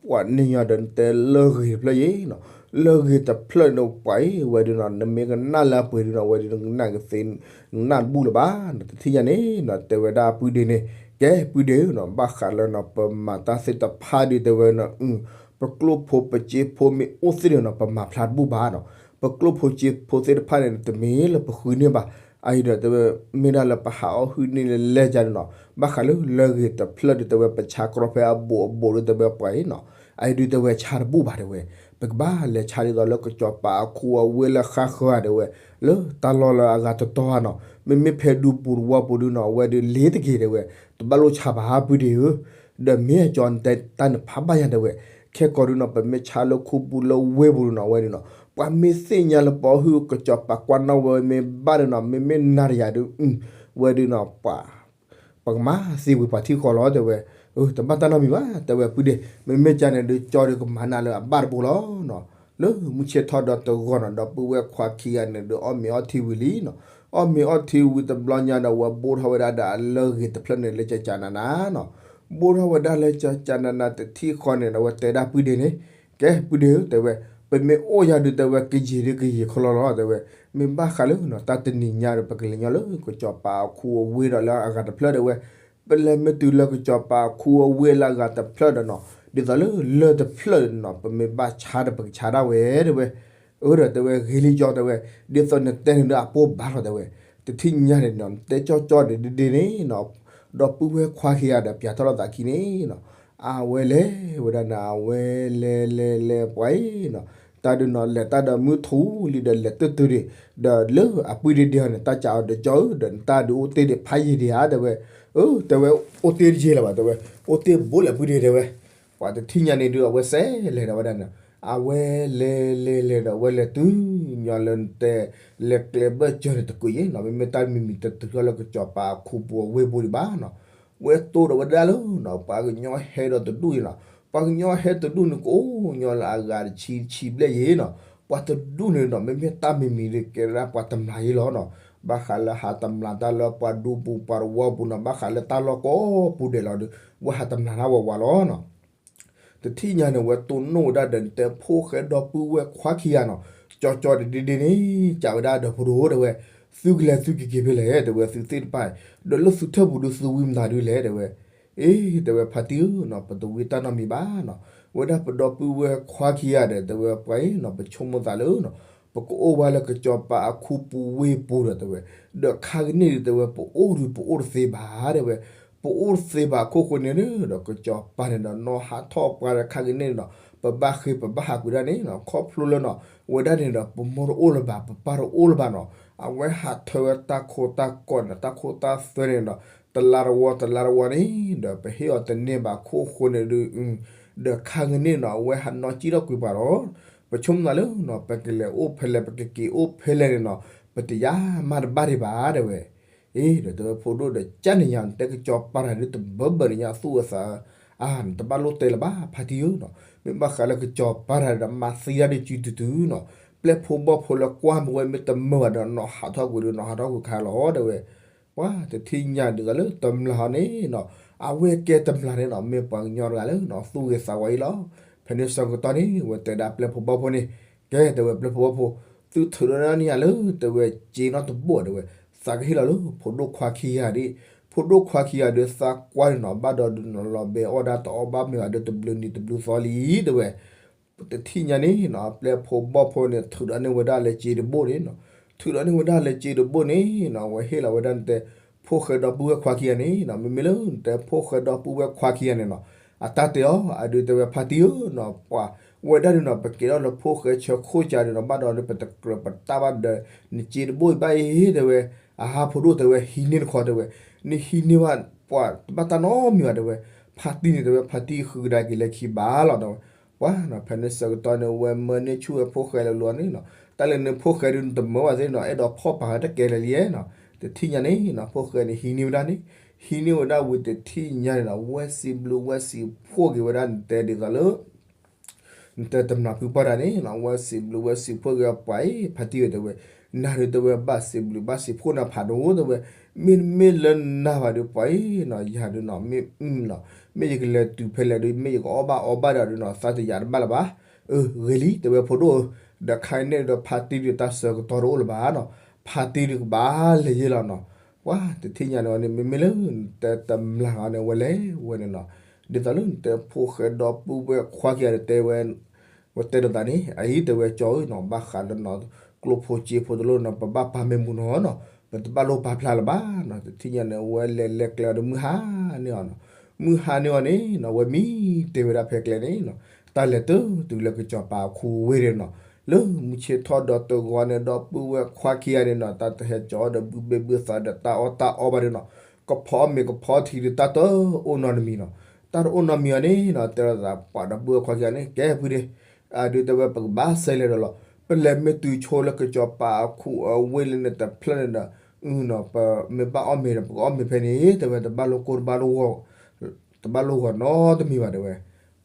ပှၤန့ၢ်ညီဒီးနတဲလၢဂ့ၤတဖျၢၣ်ယံၤနီၤ, လၢဂ့ၤတဖျၢၣ်န့ၣ်ပှၤအံၤ ဝဲဒုးနီၤ နမ့ၢ်ကနၣ်လၢအပှ့ၤဒုးနီၤ ဝဲဒုးနကနၣ်ကသ့ နကနၣ်တဘူၣ်လၢၤဘၣ်နီၤ, တထံၣ်ညါန့ၣ်နီၤ တဲဝဲဒၣ်အပုၢ်ဒ့န့ၣ်, ကဲပုၢ်ဒ့ဧၢနီၤ ဘၣ်ဃးလၢနီၤ ပမၤတၢ်သ့ၣ်တဖၣ်ဒုးတဲဝဲနီၤ, ပကျိၣ်ဖိပစ့ဖိမ့ၢ်အိၣ်သ့ၣ်န့ၣ်နီၤ ပမၤဖျါတဘူၣ်ဘၣ်နီၤ, ပကျိၣ်ဖိစ့ဖိသ့ၣ်တဖၣ်န့ၣ် တမ့ၢ်လၢပဃုန့ၢ်ဘၣ်, အအံၤဒီးတဲဝဲ မ့ၢ်ဒၣ်လၢပဟးအီၣ်ဟုၣ်န့ၢ်လၢလဲၤကန့ၣ်နီၤ, ဘၣ်ဃးလၢလၢဂ့ၤတဖျၢၣ်ဒုးတဲဝဲ ပဆါကြီဖဲအဘူးအဘူးဒုးတဲဝဲပှၤအံၤနီၤ, အအံၤဒုးတဲဝဲဆါတဘူၣ်ဘၣ်တဲဝဲ, ပကဘၣ်လဲၤဆါဒ်သိးလၢကစီၤပၤအခိအဝ့ၢ်လၢဃၣ်ဃၢၤဧါတဲဝဲ, လၢတၢ်လီၢ်လၢအဂၤတတီၤဧါနီၤ, မ့မ့ၢ်ဖဲဒူပူၤတဝီပူၤဒုးနီၤ အဝဲဒုးလ့ၤတက့ၤတဲဝဲ, တဘၣ်လိၣ်ဆါဘၣ်ပုၢ်ဒ့ဧၢ, ဒီးမ့ၢ်အကၠီနတဲတၢ်န့ၣ်ဖးဘၣ်ယၤတဲဝဲ, ခဲကိးဒုးနီၤ ပမ့ၢ်ဆါလၢခူပူၤလၢဝ့ၢ်ပူၤဒုးနီၤ အဝဲဒုးနီၤ ပှၤမ့ၢ်သ့ၣ်ညါလၢပအီၣ်ဟုၣ်ကစီၤပၤကွၢ်နီၣ်ဝဲမ့ၢ်ဘၣ်ဒုးနီၤ မ့မ့ၢ်နၤဒီးယၤဒုး ဝဲဒုးနီၤ ပှၤ ပကမၤသံဝံၤပှၤထံၣ်ဃီလီၤတဲဝဲ, တဘၣ်တၢ်နီတမံၤဘၣ် တဲဝဲပုၢ်ဒ့, မ့မ့ၢ်ကန့ၣ်ဒုးကၠီဒုးကမၤနၤလၢအဘၣ်တဘိလီၤနီၤ, လၢမုၢ်ဆ့ၣ်ထီၣ်ဒီးတဂီၤနီၤ ဒီပုၢ်ဝဲၢ်ခွါခံဂၤန့ၣ်ဒုးအီၣ်မ့ၤအီထံဝံၤလံနီၤ, အီၣ်မ့ၤအီထံဝံၤတဘျီညါဒီး ဝဲဘိၣ်ထီၣ်ဝဲဒၣ်ဒီးအလၢဂ့ၤတဖျၢၣ်န့ၣ် လၢကကနနၤနီၤ, ဘိၣ်ထီၣ်ဝဲဒၣ်လၢကကနနၤတထံၣ်ဃီန့ၣ်ဒီး ဝဲတဲဒၣ်ပုၢ်ဒ့န့ၣ် ကဲပုၢ်ဒ့ဧၢ တဲဝဲ, ပမ့ၢ်အိၣ်ယၤဒုး တဲဝဲ ကယံာ်ဒုးကယံာ်ခီလီၤလီၤ တဲဝဲ, မ့ၢ်ဘၣ်ဃးလၢ တၢ်တနံၤညါဒီး ပကလဲၤညီလၢကစီၤပၤအခူအဝ့ၢ်ဒီးလၢအဂၤတဖျၢၣ် တဲဝဲ, ပလဲၤမ့ၢ်တုၤလၢကစီၤပၤအခူအဝ့ၢ်လၢအဂၤတဖျၢၣ်ဒီးနီၤ ဒ်သိးလၢလၢၢ်တဖျၢၣ်ဒီးနီၤ ပမ့ၢ်ဘၣ်ဆါဒီး ပကဆါဒၣ်ဝဲ တဲဝဲ, အၢဒီးတဲဝဲ ဂ့ၤလံကၠီ တဲဝဲ, ဒ်သိးနတဲန့ၣ်ဒီးအပိၢ်ဘၣ်လီၤ တဲဝဲ, တထံၣ်ညါန့ၣ်နီၤ နတဲကၠီကၠီဒ်ဒ်န့ၣ်နီၤ, ဒီပုၢ်ဝဲၢ်ခွါခံဂၤဒီး ပၠးထီၣ်လိာ်သးခံန့ၣ်နီၤ အဝဲလဲၤဝဲဒၣ်န့ၣ် အဝဲလဲၤလဲၤလဲၤပှၤအံၤနီၤ, တၢ်ဒုးနီၤ လဲၤတၢ်ဒီးမုၢ်ထူလံဒီး လဲၤတၢ်တုၤဒံး, ဒီးလၢအပုၢ်ဒ့ဒ့ဟီန့ၣ် တၢ်ကးအီၤဒီး ကၠီဧၢ ဒီးနတၢ်ဒုးအိၣ်တ့ၢ်ဒံးဖးယံာ်ဒံးဧါ တဲဝဲ, အၢ တဲဝဲ အိၣ်တ့ၢ်တယံာ်လၢၤဘၣ် တဲဝဲ, အိၣ်တ့ၢ်ဘူးလဲၣ်ပုၢ်ဒ့ တဲဝဲ, ပှၤတထံၣ်ညါန့ၣ်ဒုး အဝဲစဲးလဲၤဒီးဝဲဒၣ်န့ၣ်, အဝဲလဲၤလဲၤလဲၤဒီး အဝဲလဲၤတုၤညီလၢနတဲ လဲၤကျဲဘၢၣ်စၢၤန့ၣ်တကုးယံၤနီၤ မ့မ့ၢ်တၢ်မံၤမံၤတတုၤထီၣ်လၢကစီၤပၤအခူပူၤအဝ့ၢ်ပူၤဒံးဘၣ်နီၤ, ဝဲတိၢ်ဒီးဝဲဒၣ်လၢနီၤ ပှၤကညီဟဲဒီးတဒူၣ်အံၤနီၤ, ပှၤကညီဟဲတဒူၣ်န့ၣ် ကအိၣ်ညီလၢအဂၤတဆံတဆံဘျဲၣ်ယံၤနီၤ, ပှၤတဒူၣ်န့ၣ်နီၤ မ့မ့ၢ်တၢ်မံၤမံၤဒုး ကဲဒၣ်ပှၤတမျာ်ယံၤလီၤနီၤ, ဘၣ်ဃးလၢဟးတမျာ်တၢ်လၢပှၤဒူပူၤပှၤတဝီပူၤနီၤ ဘၣ်ဃးလၢတၢ်လီၢ်ကိးပူၤဒဲးလီၤဒီး ဝဲဟးတမျာ်တၢ်ဝးဝးလီၤနီၤ တထံၣ်ညါန့ၣ် ဝဲတိၢ်နီၣ်ဝဲဒၣ်ဒီး နတဲဖိၣ်ဃဲဒီပုၢ်ဝဲၢ်ခွါခံဂၤနီၤ, ကၠီကၠီဒ်ဒ်န့ၣ် ကးဝဲဒၣ်ဒီးဖိဒိၣ်တဲဝဲ, သုကလဲၤသုက့ၤက့ၤဖဲလဲၣ် တဲဝဲ သုသ့ၣ်တဖၣ်, ဒီးလၢသုထၢၣ်ပူၤဒုးသုဝံမတၤဒုးလဲၣ် တဲဝဲ, အ့ တဲဝဲ ဖါတံၢ်ဧၢနီၤ ပတဝံတၢ်နီတမံၤဘၣ်နီၤ, ဝဲဒၣ်ပဒီပုၢ်ဝဲၢ်ခွါခံဂၤဒီး တဲဝဲ ပှၤအံၤနီၤ ပဆိကမိၣ်သးလၢနီၤ ပကအိၣ်ဝဲလၢကစီၤပၤအခူပူၤဝ့ၢ်ပူၤဒီး တဲဝဲ, ဒီးခါကန့ၢ်ဒုး တဲဝဲ ပအိၣ်ဒုးပအိၣ်တသ့ဘၣ် တဲဝဲ, ပအိၣ်တသ့ဘၣ်အခိၣ်ဃိန့ၣ်ဒီး ကစီၤပၤန့ၣ်ဒီး နီၢ်ဟးထီၣ်ပှၤဒီးခါကန့ၢ်နီၤ, ပဘၣ်ဃ့ပဘၣ်ဟးကွံာ်ဒၣ်န့ၣ်နီၤ ခီဖျိလၢနီၤ ဝဲဒၣ်န့ၣ်ဒီး ပမိၢ်တအိၣ်လၢၤဘၣ် ပပၢ်တအိၣ်လၢၤဘၣ်နီၤ, အဝဲဟးထၢဝဲတၢ်ခိတၢ်ကီၢ်န့ၣ် တၢ်ခိတၢ်သွဲန့ၣ်ဒီး တလါတဝီတလါတဝီန့ၣ်ဒီး ပဟ့ၣ်အီၤတန့ၢ်ဘၣ်ခိၣ်ဃိန့ၣ်ဒီး ဒီးခါကန့ၢ်နီၤ အဝဲဟးနီၢ်ကံၣ်ထီၣ်ကွံာ်ပှၤလီၤ, ပဆိကမိၣ်သးလၢနီၤ ပကလဲၤအိၣ်ဖဲလဲၣ် ပကက့ၤအိၣ်ဖဲလဲၣ်န့ၣ်နီၤ ပတယါမးတဘၣ်ဒံးဘၣ် တဲဝဲ အ့ ဒီးတဲဝဲ ဖိဒိၣ်ဒီး ကၢ်န့ၣ်ယၤ နတဲကစီၤပၤတၢ်ဒုးတဘၢဘၢန့ၣ်ညါ သူၣ်ဝဲသးဧၢ, အါ နတဘၣ်လိၣ်တဲလၢၤဘၣ် ဖါတံၢ်ဧၢနီၤ, မ့ၢ်ဘၣ်ဃးလၢကစီၤပၤတၢ်ဒီး မၤသံတၢ်ဒုးစုတုၤတုၤနီၤ, ပျဲၢ်ဖိဘီၣ်ဖိလၢကွၢ်မ့ၢ်ဝဲမ့ၢ်တမၢဝဲဒီး နီၢ်ဟးထီၣ်ကွံာ်ဒီး နီၢ်ဟးထီၣ်ကွံာ်ခါလီၤ တဲဝဲ ပှၤတထံၣ်ညါဒ်သိးလၢတမျာ်ဟီန့ၣ်နီၤ, အဝဲကဲတမျာ်န့ၣ်နီၤ မ့ၢ်ပှၤကညီတဂၤလၢနီၤ သူၣ်ဂ့ၤသးဝါအံၤလီၤ, ဖဲန့ၣ်ဆၢကတီၢ်န့ၣ် ဝဲတဲဒၣ်ပျဲၢ်ဖိဘီၣ်ဖိန့ၣ်, ကဲ တဲဝဲ ပျဲၢ်ဖိဘီၣ်ဖိ, သုထုးဒီးန့ၢ်ယၤလၢ တဲဝဲ စ့နီတဘိ တဲဝဲ, သးကဟ့ၣ်လီၤလၢ ဖိဒိၣ်ခွါခံဂၤဒၣ်, ဖိဒိၣ်ခွါခံဂၤဒီး သးကွၢ်န့ၣ်နီၤ ဘၣ်ဒီးဒုးနီၤ လီၤဘဲအီၣ်ဒၣ်တအီၣ်ဘၣ်မ့ၢ်ဘၣ်ဒီး တဘျုးနံၤတဘျုးသီလံ တဲဝဲ တထံၣ်ညါန့ၣ်နီၤ ပျဲၢ်ဖိဘီၣ်ဖိန့ၣ် ထုးဒီးန့ၢ်ဝဲဒၣ်လၢစ့တဘိန့ၣ်နီၤ, ထုးဒီးန့ၢ်ဝဲဒၣ်လၢစ့တဘိန့ၣ်နီၤ ဝဲဟ့ၣ်လီၤဝဲဒၣ်နတဲ ဖိၣ်ဃဲဒီပုၢ်ဝဲၢ်ခွါခံဂၤန့ၣ်နီၤ, မ့မ့ၢ်လၢနတဲဖိၣ်ဃဲဒီပုၢ်ဝဲၢ်ခွါခံဂၤန့ၣ်နီၤ, အတၢ်တဲအီၤ အဒုးတဲဝဲဖါတံၢ်ဧၢနီၤ, ပှၤဝဲဒၣ်န့ၣ်နီၤ ပကဲထီၣ်လၢဖိၣ်ဃဲဆၢခိၣ်ကၢန့ၣ်နီၤ ဘၣ်ဒီးလၢပတကြၢးပတၢ်ဘၣ်ဒီး နစ့တဘိအံၤဘၣ်အံၤ တဲဝဲ, အဟါ ဖိဒိၣ် တဲဝဲ ဟံးန့ၢ်တခီ တဲဝဲ, နဟံးန့ၢ်ဘၣ် ပှၤတဘၣ်တၢ်နီတမံၤဘၣ် တဲဝဲ, ဖါတံၢ်န့ၣ် တဲဝဲ ဖါတံၢ်ဃုကဒါက့ၤလၢခံဘၣ်လီၤ တဲဝဲ, ပှၤနီၤ ဖဲန့ၣ်ဆၢကတီၢ်န့ၣ် ဝဲမၢန့ၢ်ဆူၣ်ဝဲဖိၣ်ဃဲလၢလီၤန့ၣ်နီၤ, တၢ်လၢနဖိၣ်ဃဲဒုး နတမၢဝဲသ့ၣ်နီၤ အဲၣ်ဒိးဖီၣ်ပာ်ဝဲတၢ်ကဲလဲၣ်လံနီၤ, တထံၣ်ညါန့ၣ်နီၤ ဖိၣ်ဃဲန့ၣ် ဟံးန့ၢ်ဝဲဒၣ်န့ၣ်, ဟံးန့ၢ်ဝဲဒၣ်ဝံၤတထံၣ်ညါန့ၣ်နီၤ ဝဲစံးဘျုးဝဲစံးဖှိၣ်က့ၤဝဲဒၣ် နတဲဒ်သိးလၢ နတဲတမျာ်ဖုပှၢ်တၢ်န့ၣ်နီၤ ဝဲစံးဘျုးဝဲစံးဖှိၣ်က့ၤပှၤအံၤ ဖါတံၢ်ဝဲ တဲဝဲ, နၤဒုး တဲဝဲ ဘၣ်စံးဘျုးဘၣ်စံးဖှိၣ်နၤဖးဒိၣ် တဲဝဲ, မ့တမ့ၢ်လၢနၤဘၣ်ဒီး ပှၤအံၤနီၤ ယၤဒုးနီၤ မ့ၢ်အုၣ်နီၤ မ့ၢ်ယကလဲၤတုၤဖဲလဲၣ်ဒီး မ့ၢ်ယကအီၣ်ဘၣ်အီဘၣ်ဒီးနီၤ သးတယာ်တဘၣ်လၢၤဘၣ်, အၢ ဂ့ၤလံ တဲဝဲ ဖိဒိၣ်ဧၢ, ဒီးခါအံၤန့ၣ်ဒီး ဖါတံၢ်ဒုး တၢ်ဆၢကတီၢ်တအိၣ်လၢၤဘၣ်နီၤ, ဖါတံၢ်ဒုးကဘၣ်လဲၤယဲလီၤနီၤ, ပှၤတထံၣ်ညါန့ၣ်ဝဲန့ၣ် မ့မ့ၢ်လၢနတဲတမျာ်ဂီၤန့ၣ် ဝဲလဲၤဝဲန့ၣ်နီၤ, ဒ်သိးလၢနတဲဖိၣ်ဃဲဒီပုၢ်ဝဲၢ်ခွါခံဂၤဒီးတဲဝဲ ဝဲတဲဒီးသးန့ၣ် အအံၤတဲဝဲ ကၠီဧၢနီၤ ဘၣ်ဃးလၢနီၤ ကျိဖိစ့ဖိတလိၣ်နီၤ ပဘၣ်ပာ်မ့ၢ်မူနီၤနီၤ ပတဘၣ်လိၣ်ပာ်ဖျါလၢၤဘၣ်နီၤ, တထံၣ်ညါန့ၣ် ဝဲလဲၤလဲၤကျဲဒီးမုၢ်ဟါန့ၢ်အီၤနီၤ, မုၢ်ဟါန့ၢ်အီၤန့ၣ်နီၤ ဝဲမံတဲဝဲဒၣ်ဖဲကျဲန့ၣ်နီၤ, တၢ်လဲၤတတုၤလၢကစီၤပၤအခူဝ့ၢ်ဒီးနီၤ, လၢမုၢ်ဆ့ၣ်ထီၣ်ဒီးတဂီၤန့ၣ် ဒီပုၢ်ဝဲၢ်ခွါခံဂၤန့ၣ်နီၤ တၢ်တဟဲကၠီဒီးဘုဘ့ၣ်ဘုသးဒီးတၢ်အီၣ်တၢ်အီဘၣ်ဒီးနီၤ, ကဖီအီၣ်မ့ၤကဖီထံဒီးတၢ်တအိၣ်နီတမံၤနီၤ, တၢ်တအိၣ်နီတမံၤအီၤန့ၣ်နီၤ တဲလိာ်သးပှၤဒီပုၢ်ဝဲၢ်ခွါခံဂၤန့ၣ် ကဲဖုဒ့ အဒုးတဲဝဲ ပကဘၣ်စဲးလဲၤဒီးလီၤ, ပလဲၤမ့ၢ်တုၤဆိလၢကစီၤပၤအခူအဝ့ၢ်လၢန့ၣ်တဖျၢၣ်န့ၣ်ဒီး ပမ့ၢ်ဘၣ်အီၣ်မ့ၤဒီး ပကအီၣ်မ့ၤဖဲန့ၣ် တဲဝဲ တဘၣ်လိၣ်ကိၢ်တဘၣ်လိၣ်ဂီၤ တဘၣ်လိၣ်ဂီၤနီတမံၤဘၣ်တဲဝဲ,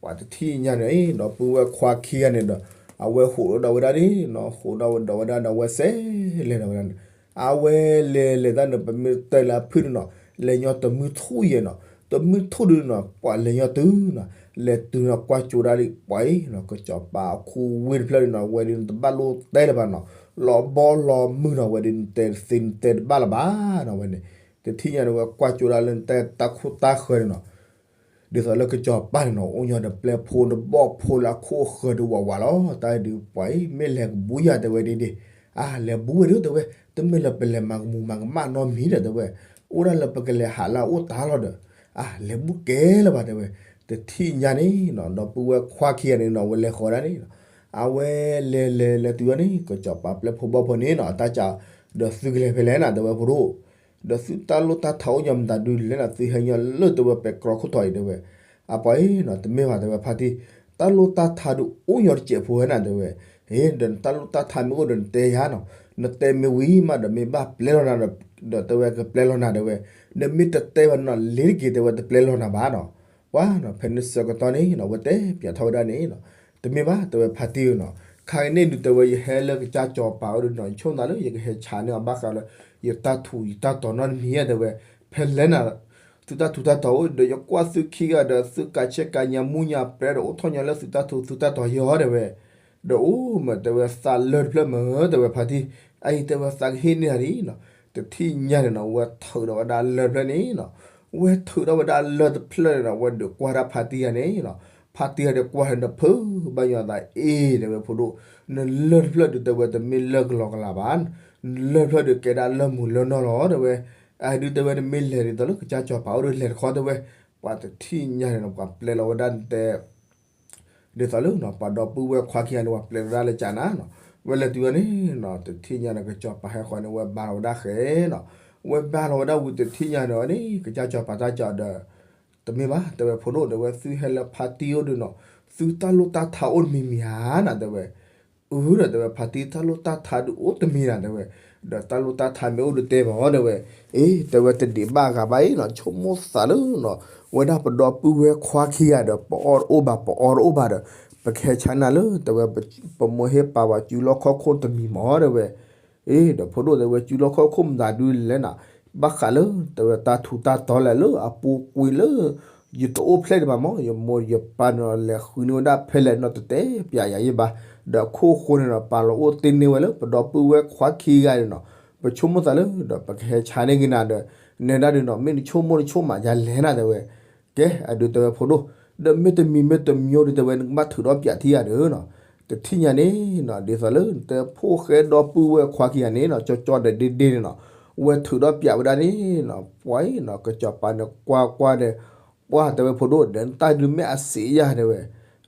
ပှၤတထံၣ်ညါန့ၣ် ဒီပုၢ်ဝဲၢ်ခွါခံဂၤန့ၣ်ဒီး အဝဲဟူးဒီးဝဲဒၣ်န့ၣ်နီၤ ဟူးဒီးဝဲဒၣ်ဒီး အဝဲစဲးလဲၤဒီးဝဲဒၣ်န့ၣ်, အဝဲလဲၤလဲၤတၢ်န့ၣ် ပမ့ၢ်တဲလၢအဖုၣ်န့ၣ်နီၤ လဲၤညီတမုၢ်ထူၣ်ယဲၢ်နီၤ, တမုၢ်ထူၣ်ဒုးနီၤ ပှၤလဲၤညီတုၤနီၤ, လဲၤတုၤနီၤ ကွၢ်ကၠိဒၣ်လံ ပှၤအံၤနီၤ ကစီၤပၤအခိၣ်ဝ့ၢ်တဖျၢၣ်ဒုးနီၤ ဝဲဒုးတဘၣ်လိၣ်တဲလၢၤဘၣ်နီၤ, လီၤဘီလီၤမုၢ်နီၤ ဝဲဒုးနတဲတသ့နတဲတဘၣ်လၢၤဘၣ်နီၤ ဝဲန့ၣ်, တထံၣ်ညါန့ၣ် ဝဲကွၢ်ကၠိဒၣ်လၢနတဲတၢ်ခိၣ်တၢ်ဃၢၤန့ၣ်နီၤ ဒ်သိးလၢကစီၤပၤန့ၣ်နီၤ အိၣ်ညီဒီးပျဲၢ်ဖိတဘီၣ်ဖိလၢအခိၣ်အဃၢၤဒုးဝးဝးလီၤ, တၢ်ဒုးပှၤအံၤ မ့ၢ်လဲၤကဘူးယၤတဲဝဲဒ်န့ၣ်, အါ လဲၤဘူးဝဲဒုးတဲဝဲ, တမ့ၢ်လၢပလဲၤမၤကမူၤမၤကမၣ်နီတမံၤဒီးတဲဝဲ, အိၣ်ဒၣ်လၢပကလဲၤဟးလၢအအိၣ်တၢ်လီၤဒီး, အါ လဲၤဘူးကဲလၢၤဘၣ်တဲဝဲ, တထံၣ်ညါန့ၣ်နီၤ ဒီပုၢ်ဝဲၢ်ခွါခံဂၤန့ၣ်နီၤ ဝဲလဲၤဃီၤဒၣ်န့ၣ်နီၤ, အဝဲလဲၤလဲၤလဲၤတုၤဝဲန့ၣ် ကစီၤပၤပျဲၢ်ဖိဘီၣ်ဖိန့ၣ်နီၤ အတၢ်စး ဒီးသုကလဲၤဖဲလဲၣ်နၤတဲဝဲဖိဒိၣ် ဒီးသုတၢ်လိၣ်တၢ်ထးအိၣ်ညီမတၤဒုးလဲၣ်နၤ သုဟဲညီလၢတဲဝဲပဲတြီခိၣ်ထီၣ်အံၤတဲဝဲ, အပှၤအံၤနီၤ တမ့ၢ်ဘၣ်တဲဝဲဖါတံၢ်, တၢ်လိၣ်တၢ်ထးဒုးအိၣ်ညီတစဲးဖိဝဲနၤတဲဝဲ, အ့ ဒီးနတၢ်လိၣ်တၢ်ထးမ့ၢ်အိၣ်ဒီးနတဲယၤနီၤ, နတဲမ့ၢ်ဝံၤမးဒီးမ့ၢ်ဘၣ်ပျဲလီၤနၤဒီး, ဒီးတဲဝဲကပျဲလီၤနၤတဲဝဲ, နမ့ၢ်တတဲဘၣ်နီၤ လ့ၤတက့ၤတဲဝဲတပျဲလီၤနၤဘၣ်နီၤ, ပှၤနီၤ ဖဲန့ၣ်ဆၢကတီၢ်န့ၣ်နီၤ ဝဲတဲပၠးထီၣ်ဝဲဒၣ်န့ၣ်နီၤ, တမ့ၢ်ဘၣ်တဲဝဲဖါတံၢ်နီၤ, ခါကန့ၣ်ဒုးတဲဝဲ ယဟဲလၢကစၢ်စီၤပၤအိၣ်ဒီးနီၤ ယဆိကမိၣ်သးလၢ ယကဟဲဆါန့ၢ်အီၤဘၣ်ဃးလၢ ယတၢ်ထူးယတၢ်တီၤနီတမံၤဧါတဲဝဲ, ဖဲလဲၣ်နၤ သုတၢ်ထူးတၢ်တီၤအိၣ်ဒီး ယကွၢ်သုခံဂၤဒီး သုကးဆဲးကးညါမူညါပြဲဒီး အိၣ်ထီၣ်ညီလၢသုတၢ်ထူးသုတၢ်တီၤယီၤတဲဝဲ, ဒီးအိၣ်မးတဲဝဲသးလၢၢ်တဖျၢၣ်မးတဲဝဲဖါတံၢ်, အအံၤတဲဝဲသးကဟ့ၣ်န့ၢ်တၢ်ဒ်နီၤ, တထံၣ်ညါန့ၣ်နီၤ ဝဲထုးဒီးဝဲဒၣ်လၢၢ်တဖျၢၣ်န့ၣ်နီၤ, ဝဲထုးဒီးဝဲဒၣ်လၢၢ်တဖျၢၣ်န့ၣ်နီၤ ဝဲဒုးကွၢ်ဒၣ်ဖါတံၢ်ဂၤန့ၣ်နီၤ, ဖါတံၢ်ဂၤဒီးကွၢ်န့ၣ်ဒီးဖုးဘၣ်ညီသးအ့ၣ်တဲဝဲဖိဒိၣ်, နလၢၢ်တဖျၢၣ်ဒုးတဲဝဲတမ့ၢ်လၢၢ်ကလီကလီဘၣ်, နလၢၢ်တဖျၢၣ်ဒုးကဲဒၣ်လၢၢ်မူၤလၢၢ်နီၢ်လီၤတဲဝဲ, အဒုးတဲဝဲနမ့ၢ်လဲၤဒ်သိးလၢကစၢ်စီၤပၤအိၣ်ဒီးလဲၤတခီတဲဝဲ, ပှၤတထံၣ်ညါန့ၣ်နီၤ ပှၤပျဲလီၤဝဲဒၣ်တဲ ဒ်သိးလၢနီၤ ပှၤဒီပုၢ်ဝဲၢ်ခွါခံဂၤန့ၣ် ပှၤပျဲလီၤဝဲဒၣ်လၢကၠးနၤနီၤ, ဝဲလဲၤတုၤဝဲန့ၣ်နီၤ တထံၣ်ညါန့ၣ် ကစီၤပၤဟဲဃီၤန့ၣ် ဝဲဘါလီၤဝဲဒၣ်ဃဲနီၤ, ဝဲဘါလီၤဝဲဒၣ်ဝံၤတထံၣ်ညါန့ၣ်ဝဲန့ၣ် ကစၢ်စီၤပၤတၢ်ကၠီဒီး တမ့ၢ်ဘၣ် တဲဝဲဖိဒိၣ် တဲဝဲသုဟဲလၢဖါတံၢ်အိၣ်ဒုးနီၤ သုတၢ်လိၣ်တၢ်ထးအိၣ်တမံၤမံၤဧါနၤ တဲဝဲ, အၢ ဒီးတဲဝဲဖါတံၢ်တၢ်လိၣ်တၢ်ထးဒုးအိၣ်တမံၤနၤ တဲဝဲ, ဒီးတၢ်လိၣ်တၢ်ထးမ့ၢ်အိၣ်ဒုးတဲမး တဲဝဲ, အ့ တဲဝဲတဒံးဘၣ်ဂၤဘၣ်အံၤနီၤ ဆိကမိၣ်သးလၢနီၤ ဝဲဒၣ်ပဒီပုၢ်ဝဲၢ်ခွါခံဂၤဒီး ပအီၣ်တအိၣ်ဘၣ် ပအီတအိၣ်ဘၣ်ဒီး ပကဟဲဆါနၤလၢ တဲဝဲ ပမိၢ်ဟ့ၣ်ပာ်ဝဲစုလီၢ်ခီၣ်ခိၣ်တမံၤမး တဲဝဲ, အ့ ဒီးဖိဒိၣ်တဲဝဲစုလီၢ်ခီၣ်ခိၣ်မတၤဒုးလဲၣ်နၤ, ဘၣ်ဃးလၢ တဲဝဲတၢ်ထူးတၢ်တီၤလဲၣ်လၢ အပူၤကွံာ်လၢ ယတအိၣ်ဖျဲၣ်ဒံးဘၣ်မး ယမိၢ်ယပၢ်န့ၣ် လဲၤဃုန့ၢ်ဝဲဒၣ်ဖဲလဲၣ်နီၤ တတဲပျးယၤယံၣ်ဘၣ်, ဒီးအခိၣ်ဃိန့ၣ်ဒီး ပာ်လီၤအိၣ်တ့ၢ်န့ၢ်ဝဲလၢ ပဒီပုၢ်ဝဲၢ်ခွါခံဂၤန့ၣ်နီၤ, ပဆိကမိၣ်သးလၢ ဒီးပကဟဲဆါန့ၢ်က့ၤနၤဒီး နဲဒၣ်ဒုးနီၤ မ့ၢ်နဆိကမိၣ်နဆိကမးယၤလဲၣ်နၤ တဲဝဲ, ကဲ အဒုးတဲဝဲဖိဒိၣ်, ဒီးမ့တမံၤမ့တမံၤဒုးတဲဝဲ နကဘၣ်ထုးထီၣ်ပျးထံဂၤဒီးနီၤ, တထံၣ်ညါန့ၣ်နီၤ ဒ်သိးလၢ နတဲဖိဃဲဒီပုၢ်ဝဲၢ်ခွါခံဂၤန့ၣ်နီၤ ကၠီကၠီဒီးဒ့ဒ့န့ၣ်နီၤ, ဝဲထုးထီၣ်ပျးဝဲဒၣ်န့ၣ်နီၤ ပှၤအံၤနီၤ ကစီၤပၤန့ၣ်ကွၢ်ကွၢ်ဒီး ပှၤတဲဝဲဖိဒိၣ် ဒီးနတၢ်ဒုးမ့ၢ်အစံးယၤတဲဝဲ,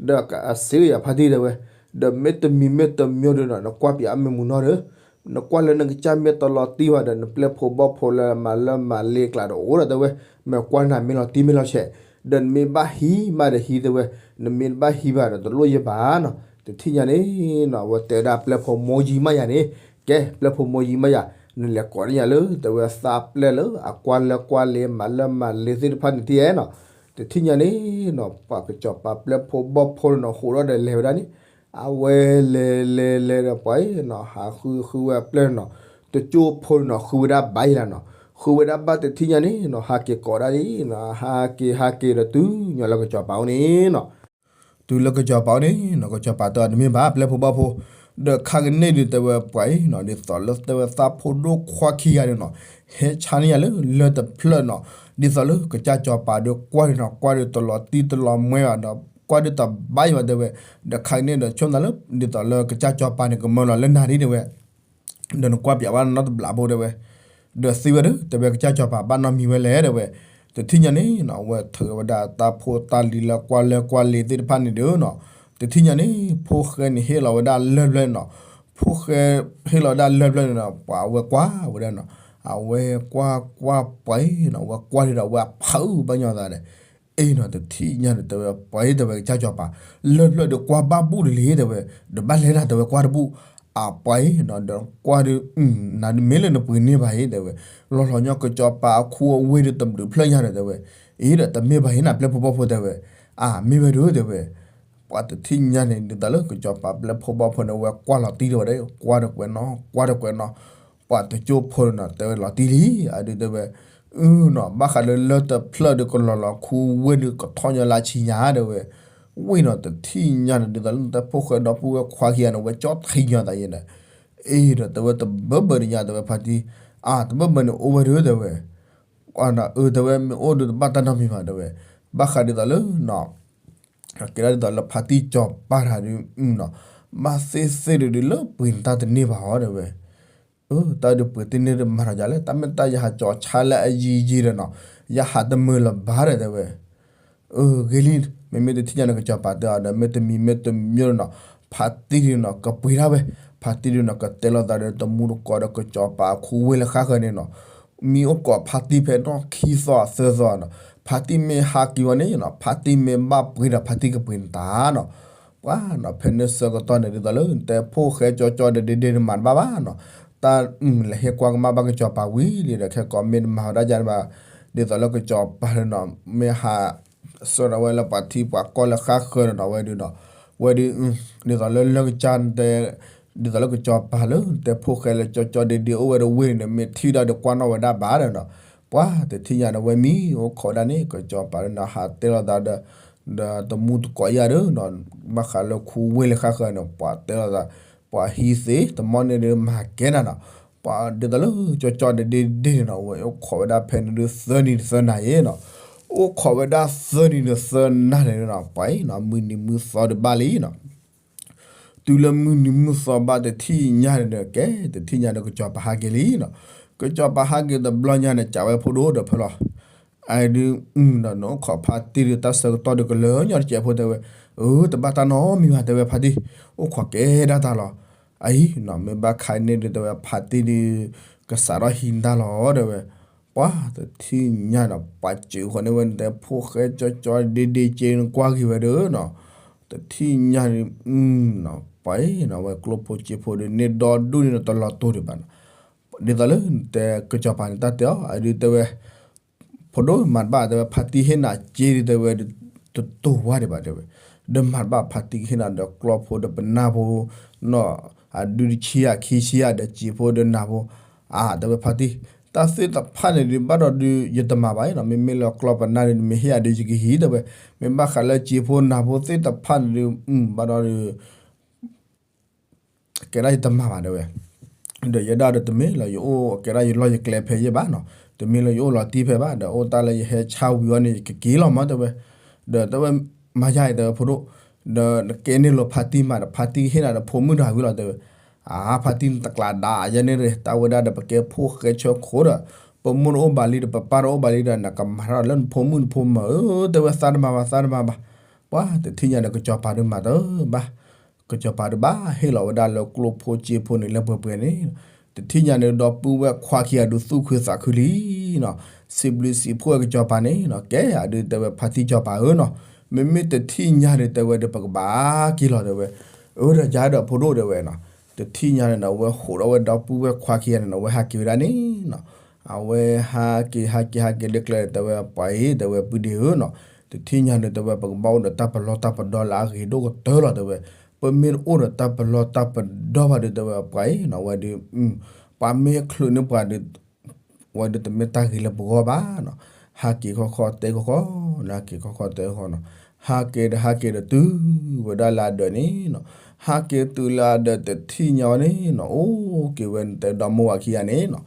ဒီးအစံးယၤဖါတံၢ်တဲဝဲ, ဒီးမ့တမံၤမ့တမံၤဒုးနီၤ နကွၢ်ပျးအမ့ၢ်မူနီၤဒီး နကွၢ်လၢနကစၢ်မ့ၢ်တလီၤတံၢ်ဘၣ်ဒီး နပျဲၢ်ဖိဘီၣ်ဖိလၢမၤလၢမၤလ့ကျးဒီးအိၣ်ဒီးတဲဝဲ, မ့ၢ်ကွၢ်နၤမ့ၢ်လီၤတံၢ်မ့ၢ်လီၤဆဲး, ဒီးနမ့ၢ်ဘၣ်ဟံးမးဒီးဟံးတဲဝဲ, နမ့ၢ်တဘၣ်ဟံးဘၣ်ဒီးတလိၣ်ယဘၣ်နီၤ, တထံၣ်ညါန့ၣ်နီၤ အဝဲတဲဒၣ်ပျဲၢ်ဖိမိၢ်ယံၤမးယၤန့ၣ်, ကဲ ပျဲၢ်ဖိမိၢ်ယံၤမးယၤ, နလဲၤကိးန့ၢ်ယၤလၢ တဲဝဲသးပျဲၢ်လၢအကွၢ်လၢကွၢ်လ့မၤလၢမၤလ့သ့ၣ်တဖၣ်န့ၣ်တက့ၢ်နီၤ, တထံၣ်ညါန့ၣ်နီၤ ပှၤကစီၤပၤပျဲၢ်ဖိဘီၣ်ဖိန့ၣ်နီၤ ဟးဒီးလဲၤဝဲဒၣ်န့ၣ် အဝဲလဲၤလဲၤလဲၤဒီးပှၤအံၤနီၤ ဟးဃုဃုဝဲအပျဲၢ်နီၤ, တကၠိဖိန့ၣ်နီၤ ဃုဝဲဒၣ်ဘၣ်ယံၤလီၤနီၤ, ဃုဝဲဒၣ်ဘၣ်တထံၣ်ညါန့ၣ်နီၤ ဟးက့ၤကိးဒၣ်ဒ်နီၤ ဟးက့ၤဟးက့ၤဒီးတုၤညီလၢကစီၤပၤအိၣ်န့ၣ်နီၤ, တုၤလၢကစီၤပၤအိၣ်န့ၣ်နီၤ ကစီၤပၤတဲအီၤတမ့ၢ်ဘၣ် ပျဲၢ်ဖိဘီၣ်ဖိ, ဒီးခါကန့ၣ်ဒုးတဲဝဲပှၤအံၤနီၤ ဒ်သိးလၢတဲဝဲသးဖိဒိၣ်ခွါခံဂၤန့ၣ်နီၤ ဟဲဆါန့ၢ်ယၤလၢလၢၢ်တဖျၢၣ်နီၤ, ဒ်သိးလၢကစၢ်စီၤပၤဒီးကွၢ်ဒုးနီၤ ကွၢ်ဒုးတလီၤတံၢ်တလီၤမွဲဘၣ်ဒီး ကွၢ်ဒုးတဘၣ်ယံၤဘၣ်တဲဝဲ, ဒီးခါကန့ၣ်ဒီးဆိကမိၣ်သးလၢ ဒ်သိးလၢကစၢ်စီၤပၤန့ၣ် ကမၢလီၤလၢနၤဒ်တဲဝဲ ဒီးနကွၢ်ပျးဝဲနီတဘျီဖိတဲဝဲ, ဒီးသံဝဲဒီး တဲဝဲကစၢ်စီၤပၤဘၣ်နီတမံၤဝဲလဲၣ်တဲဝဲ, တထံၣ်ညါန့ၣ်နီၤ အဝဲထုးဝဲဒၣ်တၢ်ဖိတၢ်လံၤလၢကွၢ်လၢကွၢ်လ့ၤသ့ၣ်တဖၣ်န့ၣ်ဒီးနီၤ, တထံၣ်ညါန့ၣ် ဖိၣ်ဃဲန့ၣ်ဟ့ၣ်လီၤဝဲဒၣ်လၢၢ်ဖျၢၣ်န့ၣ်နီၤ, ဖိၣ်ဃဲဟ့ၣ်လီၤဝဲဒၣ်လၢၢ်ဖျၢၣ်န့ၣ်နီၤ ပှၤအဝဲကွၢ်ဝဲဒၣ်နီၤ, အဝဲကွၢ်ကွၢ်ပှၤအံၤနီၤ အဝဲကွၢ်ဒုးဒီးအဝဲအဖုးဘၣ်ညီသးဒီး အ့နီၤ တထံၣ်ညါန့ၣ် တဲဝဲပှၤအံၤ တဲဝဲကစၢ်စီၤပၤ လၢၢ်ဖျၢၣ်ဒီးကွၢ်ဘၣ်ဘူၣ်တလံၤ တဲဝဲ, ဒီးဘၣ်လဲၤနၤ တဲဝဲကွၢ်တဘူၣ်, အပှၤအံၤနီၤ ဒီးကွၢ်ဒုး နၤဒုးမ့ၢ်လၢနပှ့ၤန့ၢ်ဘၣ်အံၤ တဲဝဲ, လီၤလီၤညီကစီၤပၤအခိၣ်အဝ့ၢ်ဒုးတဘျုးဖျၢၣ်ညါဒီး တဲဝဲ, အ့ဒီးတမ့ၢ်ဘၣ်အံၤနၤ ပျဲၢ်ဖိဘီၣ်ဖိ တဲဝဲ, အမ့ၢ်ဝဲဒုး တဲဝဲ, ပှၤတထံၣ်ညါန့ၣ် ဒ်သိးလၢကစီၤပၤပျဲၢ်ဖိဘီၣ်ဖိန့ၣ် ဝဲကွၢ်လီၤတံၢ်ဒီးဝဲဒီး ကွၢ်တကွဲးနီၤ ကွၢ်တကွဲးနီၤ, ပှၤတကၠိဖိန့ၣ်နီၤ တဲဝဲလီၤတံၢ်လံ, အဒုးတဲဝဲ နီၤ ဘၣ်ဃးဒီးလၢတဖျၢၣ်ဒီးကလီၤလီၤခူဝ့ၢ်ဒီးကထီၣ်ညီလၢဆံညါတဲဝဲ, ဝံၤနီၤ တထံၣ်ညါန့ၣ် ဒ်သိးလၢနတဲဖိၣ်ဃဲဒီပုၢ်ဝဲၢ်ခွါခံဂၤန့ၣ် ဝဲကၠီထံညါသးယဲန့ၣ်, အ့ဒီးတဲဝဲတဘၢဘၢတညါတဲဝဲဖါတံၢ်, အါ တဘၢဘၢန့ၣ်အိၣ်ဝဲဒၣ်တဲဝဲ, အၢ တဲဝဲမ့ၢ်အိၣ်ဒီးတဘၣ်တၢ်နီတမံၤဘၣ်တဲဝဲ, ဘၣ်ဃးဒ်သိးလၢ ကဲဒၣ်ဒ်သိးလၢဖါတံၢ်ကၠီၤပၤတၢ်ဒုးနီၤ, ဘၣ်သ့ၣ်သ့ၣ်ဒုးလၢပှ့ၤန့ၣ်တၢ်တန့ၢ်ဘၣ်အီၤတဲဝဲ, အၢ တၢ်ဒုးပှ့ၤတန့ၢ်ဒုးမၤထီၣ်ယၤလဲၣ်, တၢ်မ့ၢ်တၢ်ယဟးကၠီၤဆါလၢအယံၤယံၤဒီးနီၤ, ယဟးတမုာ်လၢၤဘၣ်ဒီးတဲဝဲ, အၢ ဂ့ၤလံ, မ့မ့ၢ်တထံၣ်ညါန့ၣ် ကစီၤပၤတဲအီၤဒီး မ့တမံၤမ့တမံၤဒီးနီၤ, ဖါတံၢ်ဒုးနီၤ ကပှ့ၤဒၣ်ဝဲ, ဖါတံၢ်ဒုးနီၤ ကတဲလိာ်သးဒီးတမူတကိးဒီးကစီၤပၤအခူဝ့ၢ်လၢဃၣ်ဃၢၤန့ၣ်နီၤ, မံအိၣ်ကိးဖါတံၢ်ဖဲနီၣ်ခံသီသၢသီနီၤ, ဖါတံၢ်မ့ၢ်ဟးက့ၤဝဲန့ၣ်နီၤ ဖါတံၢ်မ့ၢ်ဘၣ်ပှ့ၤဒီးဖါတံၢ်ကပှ့ၤနတၢ်နီၤ, ပှၤနီၤ ဖဲန့ၣ်ဆၢကတီၢ်န့ၣ် ဒ်သိးလၢနတဲဖိၣ်ဃဲကၠီကၠီဒ့ဒ့န့ၣ်မၤတဘၣ်ဘၣ်နီၤ, တၢ်လဲၤဟ့ၣ်ကွၢ်ကမၣ်ဘၣ်ကစီၤပၤဝံၤလံဒီး ခဲကိးမ့ၢ်တမၤဝဲဒၣ်ယါန့ၣ်ဘၣ်, ဒ်သိးလၢကစီၤပၤန့ၣ်နီၤ မ့ၢ်ဟး ဆှၢထီၣ်ဝဲလၢပှၤထံပှၤကီၢ်လၢဃၣ်ဃၢၤန့ၣ်နီၤ ဝဲဒုးနီၤ, ဝဲဒုး ဒ်သိးလၢလၢကစၢ်တဲ ဒ်သိးလၢကစီၤပၤလၢတဲဖိၣ်ဃဲလၢကၠီကၠီဒ့ဒ့အိၣ်ဝဲဒီးဝ့ၢ်န့ၣ် မ့ၢ်ထံၣ်ဒၣ်ဒီးကွၢ်နီၣ်ဝဲဒၣ်ဘၣ်ဒီးနီၤ, ပှၤတထံၣ်ညါန့ၣ် ဝဲမံအိၣ်ခိးဝဲဒၣ်န့ၣ် ကစီၤပၤဒီးနီၤ ဟးတဲလိာ်သးဒီး ဒီးတမူတကိးယါဒီးနီၤ, ဘၣ်ဃးလၢခူဝ့ၢ်လၢဃၣ်ဃၢၤန့ၣ် ပှၤတဲလိာ်သး ပှၤဟံးသ့ တမီၢ်န့ၣ်ဒီးမၤကဲနၤနီၤ, ပှၤဒ်သိးလၢကၠီကၠီဒ့ဒ့ဒ့န့ၣ်နီၤ ဝဲအိၣ်ခိးဝဲဒၣ်ဖဲန့ၣ်ဒီးသၢနံၤသၢနၤယဲနီၤ, အိၣ်ခိးဝဲဒၣ်သၢနံၤဒီးသၢနၤန့ၣ်နီၤ ပှၤအံၤနီၤ မုၢ်နံၤမုၢ်သီဒုးဘၣ်လံနီၤ တုၤလၢမုၢ်နံၤမုၢ်သီဘၣ်တထံၣ်ညါန့ၣ်ဒီး ကဲ တထံၣ်ညါဒီးကစီၤပၤဟးက့ၤလံနီၤ, ကစီၤပၤဟးက့ၤတဘျီညါန့ၣ် ကးဝဲဖိဒိၣ်ဒီးဖဲလီၤ, အဒုး ဒီးနအိၣ်ခိးဖါတံၢ်ဒုးတၢ်ဆၢကတီၢ်ဒုးကလၢာ်ညီတကဲးဖိတဲဝဲ, အၢ တဘၣ်တၢ်နီတမံၤဘၣ်တဲဝဲဖါတံၢ်, အိၣ်ခိးကဲဒၣ်တၢ်လီၤ, အအံၤနီၤ မ့ၢ်ဘၣ်ခါန့ၣ်ဒုးတဲဝဲဖါတံၢ်ဒုး ကစးထီၣ်ဟံးတၢ်လီၤတဲဝဲ ပှၤတထံၣ်ညါနီၤ ပှၤစၢၤဃီန့ၢ်ဝဲနတဲဖိၣ်ဃဲကၠီကၠီဒ့ဒ့က့နကွၢ်က့ၤဝဲဒီးနီၤ, တထံၣ်ညါန့ၣ် ပှၤအံၤနီၤ ဝဲကျိၣ်ဖိစ့ဖိဒုးန့ၢ်ဒီဒူၣ်န့ၣ်နီၤ တလီၤတိၢ်ဒံးဘၣ်နီၤ, ဒ်သိးလၢနတဲကစီၤပၤန့ၣ်တၢ်တဲအီၤ အဒုးတဲဝဲ ဖိဒိၣ်မၤတဘၣ်တဲဝဲ ဖါတံၢ်ဟ့ၣ်နၤစ့ဒုးတဲဝဲ တတိၢ်ဝါဒံးဘၣ်တဲဝဲ, ဒီးမၤတဘၣ်ဖါတံၢ်ကဟ့ၣ်နၤဒီးကျီၢ်ဖိဒီးပနၢ်ဖိ နီၤ အဒုတဆံယၤခံဆံယၤဒီးစံာ်ဖိဒီးနၢ်ဖိ, အါ တဲဝဲဖါတံၢ် တၢ်သ့ၣ်တဖၣ်န့ၣ်ဒုး ဘၣ်ဒီးဒုး ယတမၤဘၣ်နီၤ, မ့မ့ၢ်လၢကျီၢ်ပနၢ်ဒုး နမ့ၢ်ဟ့ၣ်ယၤဒုးယကဟံးတဲဝဲ, မ့ၢ်ဘၣ်ဃးလၢစံာ်ဖိနၢ်ဖိသ့ၣ်တဖၣ်န့ၣ်ဒုး ဘၣ်ဒီးဒုး ကဲဒၣ်ယတမၤဘၣ်တဲဝဲ, ဒီးယဲဒၣ်ဒီးတမ့ၢ်လၢယအိၣ်ကဲဒၣ်ယလီၢ်ယကျဲဖဲယဲၢ်ဘၣ်နီၤ, တမ့ၢ်လၢယအိၣ်လီၤတံၢ်ဖဲဘၣ် ဒီးအိၣ်တၢ်လၢယဟဲဆါဝံၤအီၤန့ၣ် ယကက့ၤလီၤမးတဲဝဲ, ဒီးတဲဝဲ မၤယါအံၤတဲဝဲဖိဒိၣ်, ဒီးနကဲန့ၢ်လီၤဖါတံၢ်မးဒီး ဖါတံၢ်ကဟ့ၣ်နၤဒီးဖိမုၣ်ဒီးဝံၤလီၤတဲဝဲ, အါ ဖါတံၢ်နတကျးဒါယဲန့ၣ်ရ့ၣ် တၢ်ဝဲဒၣ်ဒီးပကဲဖိၣ်ဃဲဆၢခိၣ်ဒီး ပမိၢ်တအိၣ်ဘၣ်လံဒီး ပပၢ်တအိၣ်ဘၣ်လံဒီး နကမၤထီၣ်လၢနဖိမုၣ်နဖိမၢ်ဧၢ တဲဝဲသးတမၤဘၣ်သးတမၤဘၣ်, ပှၤတထံၣ်ညါဒီးကစီၤပၤဒုးမၤတဘၣ် ကစီၤပၤဒုးဘၣ်ဟ့ၣ်လီၤဝဲဒၣ်လၢကျိၣ်ဖိစ့ဖိန့ၣ်လၢပှဲၤပှဲၤန့ၣ်, တထံၣ်ညါန့ၣ်ဒီပုၢ်ဝဲၢ်ခွါခံဂၤဒုးသူၣ်ခုသးခုလံနီၤ, စံးဘျုးစံးဖှိၣ်ဝဲကစီၤပၤန့ၣ်နီၤ, ကဲအဒုးတဲဝဲဖါတံၢ်စီၤပၤဧၢနီၤ, မ့မ့ၢ်တထံၣ်ညါဒုးတဲဝဲဒီးပကဘၣ်က့ၤလီၤတဲဝဲ, အၢ ဒီးယၤဒီးဖိဒိၣ်တဲဝဲနီၤ, တထံၣ်ညါန့ၣ်နီၤ အဝဲဟးထီၣ်ဝဲဒီပုၢ်ဝဲၢ်ခွါခံဂၤန့ၣ်နီၤ အဝဲဟးက့ၤဝဲဒၣ်န့ၣ်နီၤ, အဝဲဟးက့ၤဟးက့ၤဟးက့ၤဒီးကျဲတဲဝဲပှၤအံၤ တဲဝဲပုၢ်ဒ့ဧၢနီၤ, တထံၣ်ညါန့ၣ်တဲဝဲပကဘၣ်အိၣ်ဒီးတၢ်ပလီၢ်တၢ်ပဒီလၢအဂ့ၤဒိၣ်ကတၢၢ်လီၤတဲဝဲ, ပမ့ၢ်တအိၣ်ဒီးတၢ်ပလီၢ်တၢ်ပဒီဘၣ်ဒုးတဲဝဲပှၤအံၤနီၤ ဝဲဒုး ပှၤမ့ၢ်ချုးန့ၢ်ပှၤဒုး ဝဲဒုးတမ့ၢ်တၢ်ဂ့ၤလၢပဂီၢ်ဘၣ်နီၤ, ဟးက့ၤခီခီတဲခီခီနီၤ ဟးက့ၤခီခီတဲခီနီၤ, ဟးက့ၤဒီးဟးက့ၤဒီးတုၤဝဲဒၣ်လၢအဒၢးန့ၣ်နီၤ, ဟးက့ၤတုၤလၢအဒၢးတထံၣ်ညါဝဲန့ၣ်နီၤ အိၣ်က့ၤဝဲနတဲဒီမိၢ်ဝၤခံဂၤန့ၣ်နီၤ,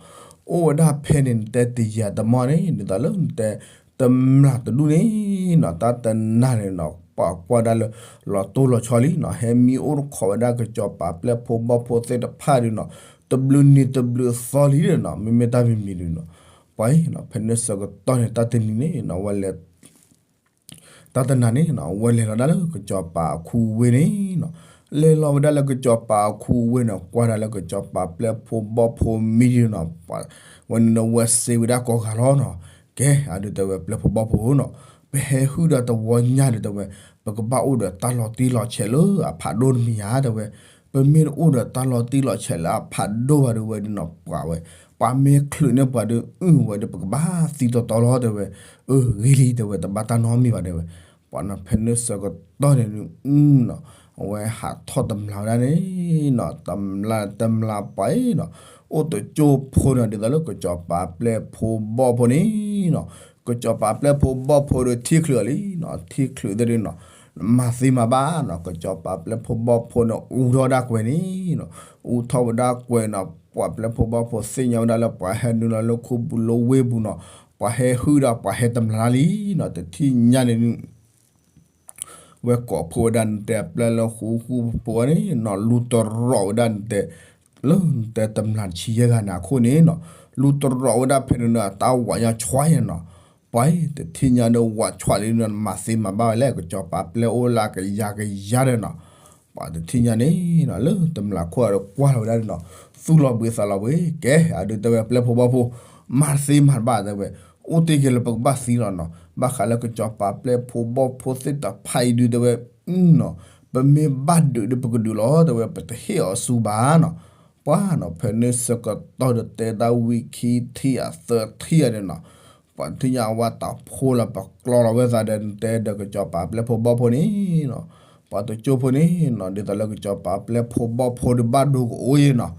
အိၣ်ဝဲဒၣ်ဖဲန့ၣ် နတဲတယံာ်တမီၢ်န့ၣ် ဒ်သိးလၢနတဲ တမျာ်တဒူၣ်န့ၣ်နီၤ တၢ်တနၤန့ၣ်နီၤ ပှၤကွၢ်ဒၣ်လၢ လီၤတိၢ်လီၤဆီလံနီၤ, ဟဲမံအိၣ်တခိးဝဲဒၣ်ကစီၤပၤပျဲၢ်ဖိဘီၣ်ဖိသ့ၣ်တဖၣ်ဒုးနီၤ, တဘျုးနံၤတဘျုးသီလံဒီးနီၤ, မ့မ့ၢ်တၢ်မံၤမံၤဒုးနီၤ, ပှၤအံၤနီၤ ဖဲန့ၣ်ဆၢကတီၢ်န့ၣ် တၢ်တနံၤန့ၣ်နီၤ ဝဲလဲၤ တၢ်တနၤန့ၣ်နီၤ ဝဲလဲၤလီၤဒၣ်လၢကစီၤပၤအခူဝ့ၢ်န့ၣ်နီၤ, လဲၤလီၤဝဲဒၣ်လၢကစီၤပၤအခူဝ့ၢ်န့ၣ် ကွၢ်ဒၣ်လၢကစီၤပၤပျဲၢ်ဖိဘီၣ်ဖိမံဒုးနီၤ, ဝဲန့ၣ်ဒီးဝဲစံးဝဲဒၣ်ကိးဂၤလီၤနီၤ, ကဲ အဒုးတဲဝဲပျဲၢ်ဖိဘီၣ်ဖိနီၤ, ပဟဲဟုၣ်ဒီးတဝီညါဒုးတဲဝဲ, ပကဘၣ်အိၣ်ဒီးတၢ်လီၤတံၢ်လီၤဆဲးလၢအဖးဒိၣ်တမံၤဧါတဲဝဲ, ပမ့ၢ်တအိၣ်ဒီးတၢ်လီၤတံၢ်လီၤဆဲးလၢအဖးဒိၣ်ဘၣ်ဒုးဝဲဒုးနီၤ ပှၤဝဲ, ပှၤမ့ၢ်ချုးန့ၢ်ပှၤဒုး အုၣ်ဝဲဒုး ပကဘၣ်သံတီတီလီၤတဲဝဲ, အၢ ဂ့ၤလံတဲဝဲ တဘၣ်တၢ်နီတမံၤဘၣ်တဲဝဲ, ပှၤနီၤဖဲန့ၣ်ဆၢကတီၢ်န့ၣ်ဒုး အုၣ်နီၤ, အဝဲဟးထီၣ်တမျာ်ဝဲဒၣ်န့ၣ်နီၤ, တမျာ်တမျာ်ပှၤအံၤနီၤ, အိၣ်တကၠိဖိန့ၣ် ဒ်သိးလၢကစီၤပၤပျဲၢ်ဖိဘီၣ်ဖိန့ၣ်နီၤ, ကစီၤပၤပျဲၢ်ဖိဘီၣ်ဖိဒီးထံၣ်ချုးအီၤလံနီၤ, ထံၣ်ချုးသ့ၣ်ဒုနီၤ, မၤသ့မၤဘၣ်နီၤ, ကစီၤပၤပျဲၢ်ဖိဘီၣ်ဖိန့ၣ် အူထီၣ်ဝဲဒၣ်ကွဲၤန့ၣ်နီၤ, အူထီၣ်ဝဲဒၣ်ကွဲၤနီၤ, ပှၤပျဲၢ်ဖိဘီၣ်ဖိသ့ၣ်ညါဝဲဒၣ်လၢပှၤဟဲနုာ်လီၤလၢခူပူၤလၢဝ့ၢ်ပူၤနီၤ, ပှၤဟဲဟုၣ်ဒီးပှၤဟဲတမျၢ်လၢ်လံနီၤ, တထံၣ်ညါန့ၣ် ဝဲကိးဖှိၣ်ဝဲဒၣ်နတဲပျဲၢ်လၢဃူဃူဖိဖိန့ၣ်နီၤ, လူၤတရီးဝဲဒၣ်နတဲ, လၢနတဲတမျၢ်တဆံယဲၢ်ဂၤန့ၣ်အခိၣ်န့ၣ်နီၤ, လူၤတရီးဝဲဒၣ်ဖဲန့ၣ်နီၤ, တၢ်ဝးညီဆွါယဲနီၤ, ပှၤတထံၣ်ညါဒီးဝးဆွးလံနီၤ, မၤသ့မၤဘၣ်ဝဲလဲၣ်, ကစီၤပၤပျဲၢ်အိၣ်လၢကယၤကယၤဒီးနီၤ, ပှၤတထံၣ်ညါန့ၣ်နီၤ, လၢတမျၢ်ခိၣ်ဒီးကွၢ်လီၤဝဲဒၣ်န့ၣ်နီၤ, သူၣ်လီၤဘှံးသးလီၤဘှံး, ကဲအဒုးတဲဝဲပျဲၢ်ဖိဘီၣ်ဖိ, မၤတသ့မၤတဘၣ်တဲဝဲ, အိၣ်တ့ၢ်က့ၤလၢပကဘၣ်သံလီၤနီၤ, ဘၣ်ဃးလၢကစီၤပၤပျဲၢ်ဖိဘီၣ်ဖိသ့ၣ်တဖၣ်အံၤဒုးတဲဝဲ, နီၤ, ပမ့ၢ်ဘၣ်ဒုးဒီးပကဒုးလီၤတဲဝဲ, ပတဟ့ၣ်အီၤဆူဘၣ်နီၤ, ပှၤနီၤ, ဖဲန့ၣ်ဆၢကတီၢ်ဒီးတဲတၢ်ဝံၤခံထံၣ်အသၢထံၣ်အန့ၣ်နီၤ, ပှၤတထံၣ်ညါအဝဲတၢ်ဖိလီၤ ပကျီလီၤဝဲသးဒီးနတဲဒီးကစီၤပၤပျဲၢ်ဖိဘီၣ်ဖိန့ၣ်နီၤ, ပှၤတကၠိဖိန့ၣ်နီၤ, ဒ်သိးလၢကစီၤပၤပျဲၢ်ဖိဘီၣ်ဖိဒီးဘၣ်ဒိကအိၣ်ယဲနီၤ,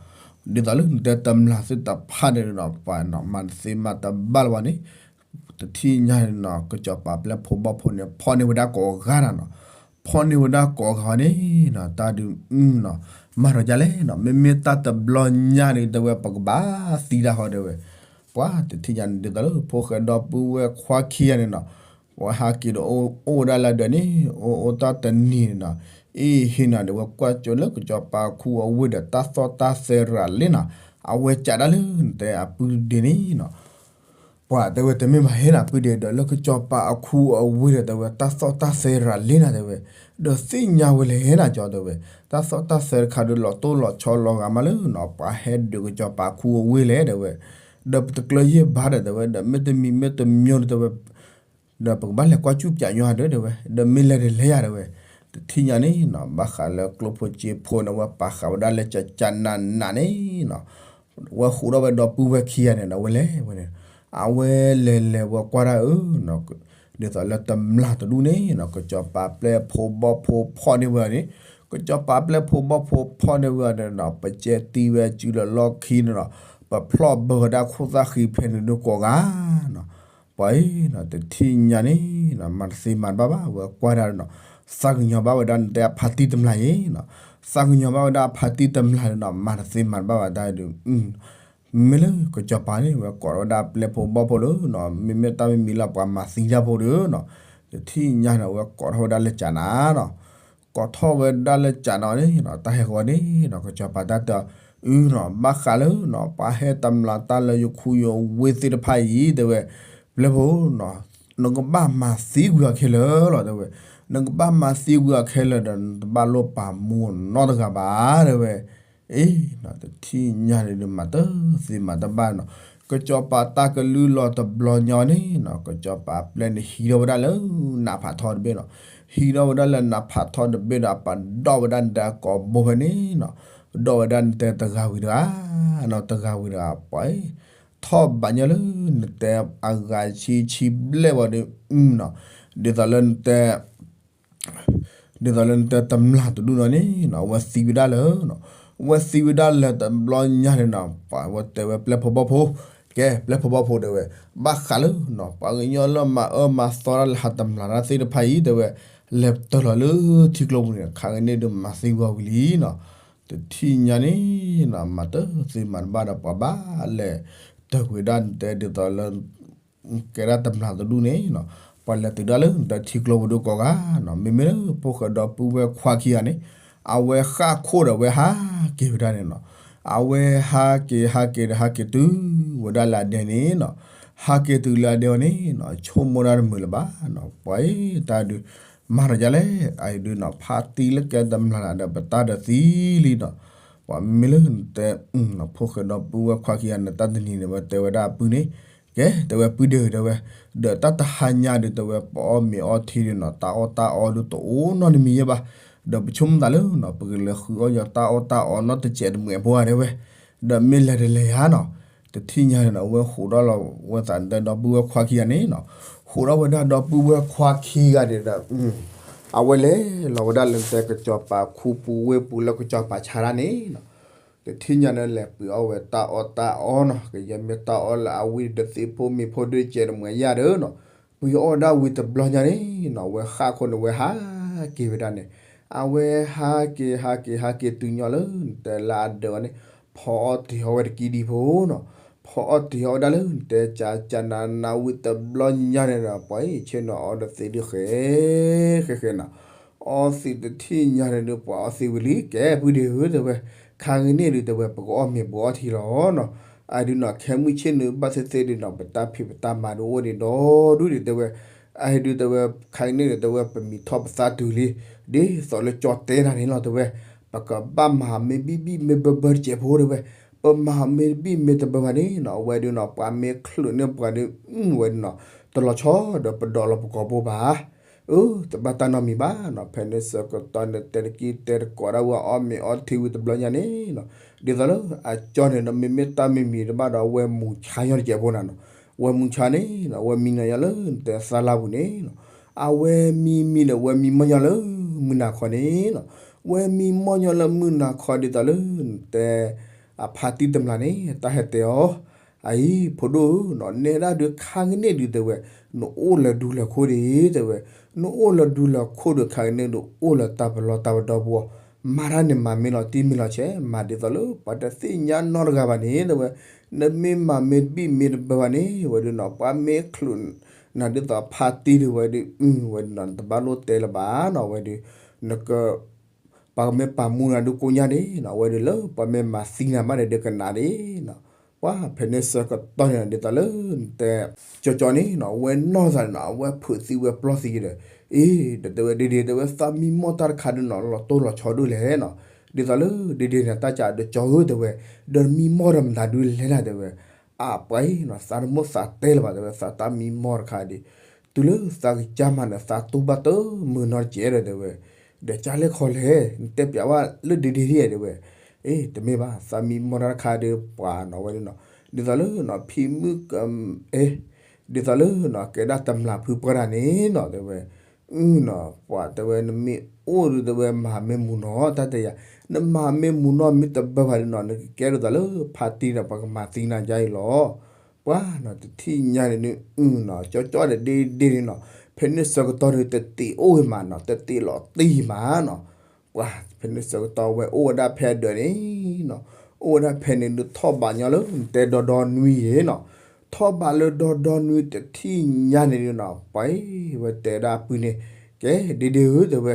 ဒ်သိးလၢနတဲတမျၢ်သ့ၣ်တဖၣ်န့ၣ်နီၤ, ပှၤနီၤ, မၤတသ့မၤတဘၣ်လၢၤဘၣ်န့ၣ်, တထံၣ်ညါန့ၣ်နီၤ, ကစီၤပၤပျဲၢ်ဖိဘီၣ်ဖိန့ၣ် ဖီၣ်န့ၢ်ဝဲဒၣ်ကိးဂၤနီၤ, ဖီၣ်န့ၢ်ဝဲဒၣ်ကိးဂၤန့ၣ်နီၤ, တၢ်ဒုးနီၤ, မၤထီၣ်ဒ်လဲၣ်နီၤ, မ့မ့ၢ်တၢ်တဘျီညါန့ၣ်တဲဝဲ ပကဘၣ်သံတၢ်ဃီတဲဝဲ, ပှၤတထံၣ်ညါန့ၣ် ဒ်သိးလၢဖိၣ်ဃဲဒီပုၢ်ဝဲၢ်ခွါခံဂၤန့ၣ်နီၤ, ပှၤဟးက့ၤဒီးအိၣ်ဝဲဒၣ်လၢဒၢးန့ၣ်, အိၣ်အိၣ်တၢ်တနံၤန့ၣ်နီၤ, အ့ၣ်ဟ့ၣ်နီၤဒီးဝဲကွၢ်ကၠိလၢကစီၤပၤခူအဝ့ၢ်ဒီးတၢ်သီၣ်တၢ်သဲရၤလ့နီၤ, အဝဲကးဒၣ်လၢနတဲအပုၢ်ဒ့န့ၣ်နီၤ ပှၤတဲဝဲတမ့ၢ်ဘၣ်ဟ့ၣ်နၤပုၢ်ဒ့ဒီး လၢကစီၤပၤအခူအဝ့ၢ်ဒီးတဲဝဲ တၢ်သီၣ်တၢ်သဲရၤလ့နၤတဲဝဲ, ဒီးသ့ၣ်ညါဝဲလဲၣ်နၤကၠီတဲဝဲ, တၢ်သီၣ်တၢ်သဲတခါဒီးလီၤတိၢ်လီၤဆီလီၤဂာ်မးလၢနီၤ, ပှၤဟဲဒုးကစီၤပၤအခူအဝ့ၢ်လဲၣ်တဲဝဲ, ဒီးပတကျၢၤယဲၢ်ဘၣ်ဒီးတဲဝဲ, ဒီးမ့တမံၤမ့တမံၤဒီးတဲဝဲ ဒီးပကဘၣ်လဲၤကွၢ်စူၣ်ပၠးညီဟးဒီးတဲဝဲ, ဒီးမ့ၢ်လဲၤဒီးလဲၤယၤတဲဝဲ, တထံၣ်ညါန့ၣ်နီၤ, ဘၣ်ဃးလၢကျိၣ်ဖိစ့ဖိန့ၣ် ဝဲပာ်ဃာ်ဝဲဒၣ်လၢကကနးနးန့ၣ်နီၤ, ဝဲဃိးထီၣ်ဝဲဒီပုၢ်ဝဲၢ်ခံဂၤန့ၣ်ဒီး ဝဲလဲၤဝဲန့ၣ်, အဝဲလဲၤလဲၤဝဲကွၢ်ဒၣ်အၢနီၤ, ဒ်သိးလၢတမျၢ်တဒူၣ်န့ၣ်နီၤ, ကစီၤပၤပျဲၢ်ဖိဘီၣ်ဖိဖီၣ်န့ၢ်ဝဲအီၤန့ၣ်, ကစီၤပၤပျဲၢ်ဖိဘီၣ်ဖိဖီၣ်န့ၢ်ဝဲအီၤန့ၣ်နီၤ, ပကဲတံၢ်ဝဲစုလၢလီၢ်ခံန့ၣ်နီၤ, ပဖျီၣ်ဘၢဝဲဒၣ်ခိၣ်သၣ်ဃံဖဲန့ၣ်ဒုးကိးဂၤနီၤ, ပှၤအံၤနီၤ, တထံၣ်ညါန့ၣ်နီၤ, မၤတသ့မၤတဘၣ်ဘၣ်, ဝဲကွၢ်ဒၣ်နီၤ, သးကညီၤဘၣ်ဝဲဒၣ်နတဲအဖါတံၢ်တမျၢ်အံၤနီၤ, သးကညီၤဘၣ်ဝဲဒၣ်အဖါတံၢ်တမျၢ်န့ၣ်နီၤ, မၤတသ့မၤတဘၣ်ဘၣ်တၢ်အံၤဒုး မ့မ့ၢ်လၢကစီၤပၤန့ၣ် ဝဲကိးထီၣ်ဝဲဒၣ်ပျဲၢ်ဖိဘီၣ်ဖိလၢနီၤ, မ့မ့ၢ်တၢ်မံၤမံၤလၢပှၤမၤသံတၢ်ဖိဒီးနီၤ, တထံၣ်ညါန့ၣ် ဝဲကိးထီၣ်ဝဲဒၣ်လၢကနးနီၤ, ကိးထီၣ်ဝဲဒၣ်လၢကနးန့ၣ်နီၤ, တၢ်ဟဲဃီန့ၣ်နီၤ, ကစီၤပၤတၢ်တဲအီၤ အုနီၤ, ဘၣ်ဃးလၢနီၤ, ပှၤဟဲတမျၢ်တၢ်လၢယခူယဝ့ၢ်သ့ၣ်တဖၣ်အံၤတဲဝဲ, ပျဲၢ်ဖိနီၤ, နကဘၣ်မၤသံကွံာ်အီၤခဲလၢာ်လီၤတဲဝဲ, နကဘၣ်မၤသံကွံာ်အီၤခဲလၢာ်ဒီး နတဘၣ်လိၣ်ပာ်မူနီတဂၤဘၣ်တဲဝဲ အ့နီၤ, တထံၣ်ညါန့ၣ်ဒုး မၤတသ့မၤတဘၣ်နီၤ, ကစီၤပၤတၢ်ကလုၢ်လီၤတဘျီညါန့ၣ်နီၤ, ကစီၤပၤပျဲၢ်န့ၣ် ဟံးထီၣ်ဝဲဒၣ်လၢနးဖးထီတဘ့ၣ်နီၤ, ဟံးထီၣ်ဝဲဒၣ်လၢနးဖးထီတဘ့ၣ်ဒီး ပှၤဒီၣ်ဝဲဒၣ်နတဲကိာ်ဘိဖဲန့ၣ်နီၤ, ဒီၣ်ဝဲဒၣ်နတဲတဂၤဝံၤတဂၤ, နီၤ, တဂၤဝံၤတဂၤ ပှၤ ထီၣ်ဘးညီလၢနတဲအဂၤဆံဆံဘျဲၣ်ဝဲဒီးနီၤ, ဒ်သိးလၢနတဲ ဒ်သိးလၢနတဲတမျၢ်တဒူၣ်နီၤန့ၣ်နီၤ, အဝဲသံဝဲဒၣ်လၢနီၤ, အဝဲသံဝဲဒၣ်လၢတဘျီညါန့ၣ်နီၤ, ပှၤဝဲတဲဝဲပျဲၢ်ဖိဘီၣ်ဖိ, ကဲပျဲၢ်ဖိဘီၣ်ဖိတဲဝဲ, ဘၣ်ဃးလၢနီၤ, ပှၤကညီလၢမၤအၢမၤသီတၢ်လၢဟးတမျၢ်တၢ်သ့ၣ်တဖၣ်အံၤတဲဝဲ, လဲၤတၢၢ်လီၤလၢထံကျိပူၤန့ၣ် ခါကန့ၣ်ဒုးမၤသံဝဲဝံၤလံနီၤ, တထံၣ်ညါန့ၣ်နီၤ, မၤတသ့မၤတဘၣ်ဒီး ပှၤဘၣ်လဲၤတၢၢ်ကွံာ်ဒၣ်နတဲဒ်သိးလၢ ကဲဒၣ်တမျၢ်တဒူၣ်န့ၣ်နီၤ, ပှၤလဲၤတုၤဒၣ်လၢနတဲထံကျိပူၤဒုးကိးဂၤနီၤ, မ့မ့ၢ်လၢဖိၣ်ဃဲဒီပုၢ်ဝဲၢ်ခွါခံဂၤန့ၣ်, အဝဲဃၣ်ခိၣ်ဒီးအဝဲဟးက့ၤဝဲဒၣ်န့ၣ်နီၤ, အဝဲဟးက့ၤဟးက့ၤဒီးဟးက့ၤတုၤဝဲဒၣ်လၢအဒဲန့ၣ်နီၤ, ဟးက့ၤတုၤလၢအဒဲဝဲန့ၣ်နီၤ, ဆိကမိၣ်ဒၣ်တမုာ်လၢၤဘၣ်နီၤ, ပှၤအံၤတၢ်ဒုး မၤထီၣ်ဒ်လဲၣ်, အအံၤဒုးနီၤ, ဖါတံၢ်လၢကဲတမျၢ်တၢ်ဒီး ပတၢ်ဒီးသံလံနီၤ, ပှၤမ့မ့ၢ်လၢနတဲ ဖိၣ်ဃဲဒီပုၢ်ဝဲၢ်ခွါခံဂၤန့ၣ် တၢ်တနံၤန့ၣ် ဝဲတဲဝဲဒၣ်အပုၢ်န့ၣ်, ကဲ တဲဝဲပုၢ်ဒ့ၣ်ဧၢ တဲဝဲ, ဒီးတၢ်တဟါညါဒုး တဲဝဲ ပအီၣ်မ့ၤအီထံဒုးနီၤ, တၢ်အီၣ်တၢ်အီဒုးတအိၣ်နီတမံၤယဲၢ်ဘၣ်, ဒီးပဆိကမိၣ်သးလၢနီၤ, ပကလဲၤဃုအီၣ်ယီၤတၢ်အီၣ်တၢ်အီနီတစဲးတမှဲးဖိဧါ တဲဝဲ, ဒီးမ့ၢ်လဲၤတလဲၤယါနီၤ, တထံၣ်ညါန့ၣ်နီၤ, အဝဲဃိးဒီးလီၤဝဲသးနတဲဒီပုၢ်ဝဲၢ်ခွါခံဂၤန့ၣ်နီၤ, ဃိးဒီးဝဲဒၣ်ဒီပုၢ်ဝဲၢ်ခွါခံဂၤန့ၣ်ဒီး အဝဲလဲၤလီၤဝဲဒၣ်လၢနတဲကစီၤပၤခူပူၤဝ့ၢ်ပူၤလၢကစီၤပၤဆါတၢ်န့ၣ်နီၤ, တထံၣ်ညါန့ၣ် လဲၤပှ့ၤအီၣ်ဝဲတၢ်အီၣ်တၢ်အီနီၤ, ကယဲၢ်မ့ၢ်တၢ်အီၣ်လၢအဝံၣ်ဒီးသ့ၣ်ဖိမ့ၢ်ဖိဒိၣ်ကဲးတမှဲၤယၢ်ဒီးနီၤ, ပှ့ၤအီၣ်ဒၣ်ဝံၤတဘျီညါန့ၣ်နီၤ, ဝဲဃၣ်ခိၣ်န့ၣ် ဝဲဟးက့ၤဝဲဒၣ်န့ၣ်, အဝဲဟးက့ၤ ဟးက့ၤ ဟးက့ၤတုၤညီလၢနတဲလၢအဒၢးအီၤန့ၣ်, ဖီအီၣ်တ့ၤအီၣ်ဝဲတကံဒံဖိနီၤ, ဖီအီၣ်တ့ၤအီၣ်ဝဲဒၣ်လၢနတဲ ကၢ်ကၢ်နးနးဝံၤတဘျီညါန့ၣ်ဒီး ပှၤအံၤဆ့ၣ်နီၤအီၣ်ဒီးသ့ၣ်ဒုးဃဲ ဃဲဃဲနီၤ အီသံးတထံၣ်ညါန့ၣ်ဒုး ပှၤအီသံးဝံၤလံ ကဲပုၢ်ဒ့ဧၢ တဲဝဲ, ခါကန့ၣ်ဒုး တဲဝဲ ပကအီၣ်မ့ၤပကအီၣ်ထံလီၤနီၤ, အဒုးနီၤ ခဲမုၢ်ဆ့ၣ်နုာ်ဘၣ်သ့ၣ်သ့ၣ်ဒုးနီၤ ပတၢ်ဖံးပတၢ်မၤဒုးအိၣ်ဒံးဒီဒူၣ်ဒံး တဲဝဲ, အဒုး တဲဝဲ ခါကန့ၣ်ဒုး တဲဝဲ ပမံၤထီၣ်ပသးတုၤလံ, ဒ်သိးလၢကၠီတဲနၤန့ၣ်လီၤ တဲဝဲ, ပကဘၣ်မၤမ့ၢ်ဘံၣ်ဘံၣ်မ့ၢ်ဘၢဘၢတစဲးဖိ တဲဝဲ, ပမၤမ့ၢ်တဘံၣ်မ့ၢ်တဘၢဘၣ်န့ၣ်နီၤ အဝဲဒုးနီၤ ပှၤမ့ၢ်ချုးန့ၢ်ပှၤဒုး အဝဲဒုးနီၤ တလီၤဆီဒီးပဒီးလီၤပကိာ်ဘိဘၣ် အၢ တဘၣ်တၢ်နီတမံၤဘၣ်နီၤ, ဖဲန့ၣ်ဆၢကတီၢ်န့ၣ် တဲတကံတဲတကိးဒၣ်ဝဲအီၣ်မ့ၤအီထံဝံၤတဘျီညါန့ၣ်နီၤ, ဒ်သိးလၢအကၠီန့ၣ်ဒီး မ့မ့ၢ်တၢ်မံၤမံၤတဘၣ်ဒီး အဝဲမူၤဆါညီတစဲးဖိနၤနီၤ, ဝဲမူၤဆါန့ၣ်နီၤ ဝဲမံနီၤညီလၢနတဲသၣ်လၢ်ပူၤန့ၣ်နီၤ, အဝဲမံမံဒီး ဝဲမံမီၢ်ညီလၢမုၢ်နၤခီန့ၣ်နီၤ, ဝဲမံမီၢ်ညီလၢမုၢ်နၤခီဒ်သိးလၢနတဲ အဖါတံၢ်တမျၢ်န့ၣ် တၢ်ဟဲတဲအီၤ အအံၤ ဖိဒိၣ်ဧၢနီၤ နဲဒၣ်ဒုးခါကန့ၣ်ဒုး တဲဝဲ, နအိၣ်လၢဒူလၢခိၣ်ဒံး တဲဝဲ, နအိၣ်လၢဒူလၢခိၣ်ဒီး ခါကန့ၣ်ဒုး အိၣ်လၢတၢ်ပလီၢ်တၢ်ပဒီပူၤအီၤ, မၤတၢ်န့ၣ်မၤမ့ၢ်လီၤတံၢ်မ့ၢ်လီၤဆဲး မၤဒ်သိးလၢပှၤတသ့ၣ်ညါနီတဂၤဘၣ်န့ၣ် တဲဝဲ, နမ့ၢ်မၤမ့ၢ်တဘံၣ်မ့ၢ်တဘၢဘၣ်န့ၣ် ဝဲဒုးနီၤ ပှၤမ့ၢ်ချုးနၤဒ်သိးဖါတံၢ်ဒုးဝဲဒုး အဝဲဒုးနီၤ နတဘၣ်လိၣ်တဲလၢၤဘၣ်နီၤ ဝဲဒုး နက ပှၤကမ့ၢ်ပာ်မူနၤဒုးကိးညါဒံးနီၤ အဝဲဒုးလၢပှၤမ့ၢ်မၤသံနၤမးဒီးဒုးကနၣ်ဒံးနီၤ, ပှၤဖဲန့ၣ်ဆၢကတီၢ်န့ၣ် ဒ်သိးလၢနတဲ ကၠီကၠီန့ၣ်နီၤ အဝဲနီၢ်သးန့ၣ်နီၤ အဝဲဖုးသံဝဲပျီၢ်သံဒီး အ့ ဒီးတဲဝဲဒ့ဒ့ တဲဝဲသးမံမီၢ်တၢ်တခါဒုးနီၤ လီၤတိၢ်လီၤဆီဒိၣ်လဲၣ်နီၤ, ဒ်သိးလၢဒ့ဒ့န့ၣ် တၢ်ကဒီးကၠီဧၢ တဲဝဲ, ဒီးမံမီၢ်ဒီးမတၤဒုးလဲၣ်နၤ တဲဝဲ, အပှၤအံၤနီၤ သးတမိၣ်သးတဲလၢၤဘၣ် တဲဝဲ သးတၢ်မံမီၢ်တခါဒုး တုၤလၢသးကစၢ်မၤန့ၣ် သးတူၢ်ဘၣ်တမုာ်နီတစဲးဒီး တဲဝဲ, ဒီးကၢ်လဲၣ်ခီလဲၣ် နတဲပျးဝဲလၢဒ့ဒ့ဒ်တဲဝဲ, အ့ တမ့ၢ်ဘၣ် သးမံမီၢ်တၢ်တခါဒုးပှၤနီၤ ဝဲဒုးနီၤ ဒ်သိးလၢနီၤ ဖံမုၣ်က အ့ ဒ်သိးလၢနီၤ ကဲဒၣ်တမျၢ်ဖုပှၢ်တၢ်န့ၣ်နီၤ တဲဝဲ, အုနီၤ ပှၤတဲဝဲ နမ့ၢ်အိၣ်ဒုး တဲဝဲ မၤမ့ၢ်မူၤနီၤ တၢ်တဲယၤ, နမၤမ့ၢ်မူၤနီၤမ့ၢ်တဘၢဘၣ်ဒုးနီၤ နကကဲဒ်သိးလၢဖါတံၢ်ဒီး ပှၤကမၤသံနၤယါအံၤလီၤ. ပှၤနီၤ တထံၣ်ညါန့ၣ်ဒုး အုနီၤ ကၠီကၠီဒီးဒ့ဒ့န့ၣ်နီၤ ဖဲန့ၣ်ဆၢကတီၢ်ဒုး တတ့ၤအိၣ်ဂ့ၤမးနီၤ တတ့ၤလီၤတံၢ်မးနီၤ ပှၤဖဲန့ၣ်ဆၢကတီၢ်ဝဲအိၣ်ဝဲဒၣ်ဖဲဒၢးန့ၣ်နီၤ, အိၣ်ဝဲဒၣ်ဖဲန့ၣ်ဒုး ထီၣ်ဘးညီလၢနတဲဒီဒီနွံယဲၢ်နီၤ, ထီၣ်ဘးလၢဒီဒီနွံတထံၣ်ညါန့ၣ်ဒုးနီၤ ပှၤအံၤဝဲတဲဒၣ်ပုၢ်န့ၣ်, ကဲ ဒ့ဒ့ဧၢ တဲဝဲ,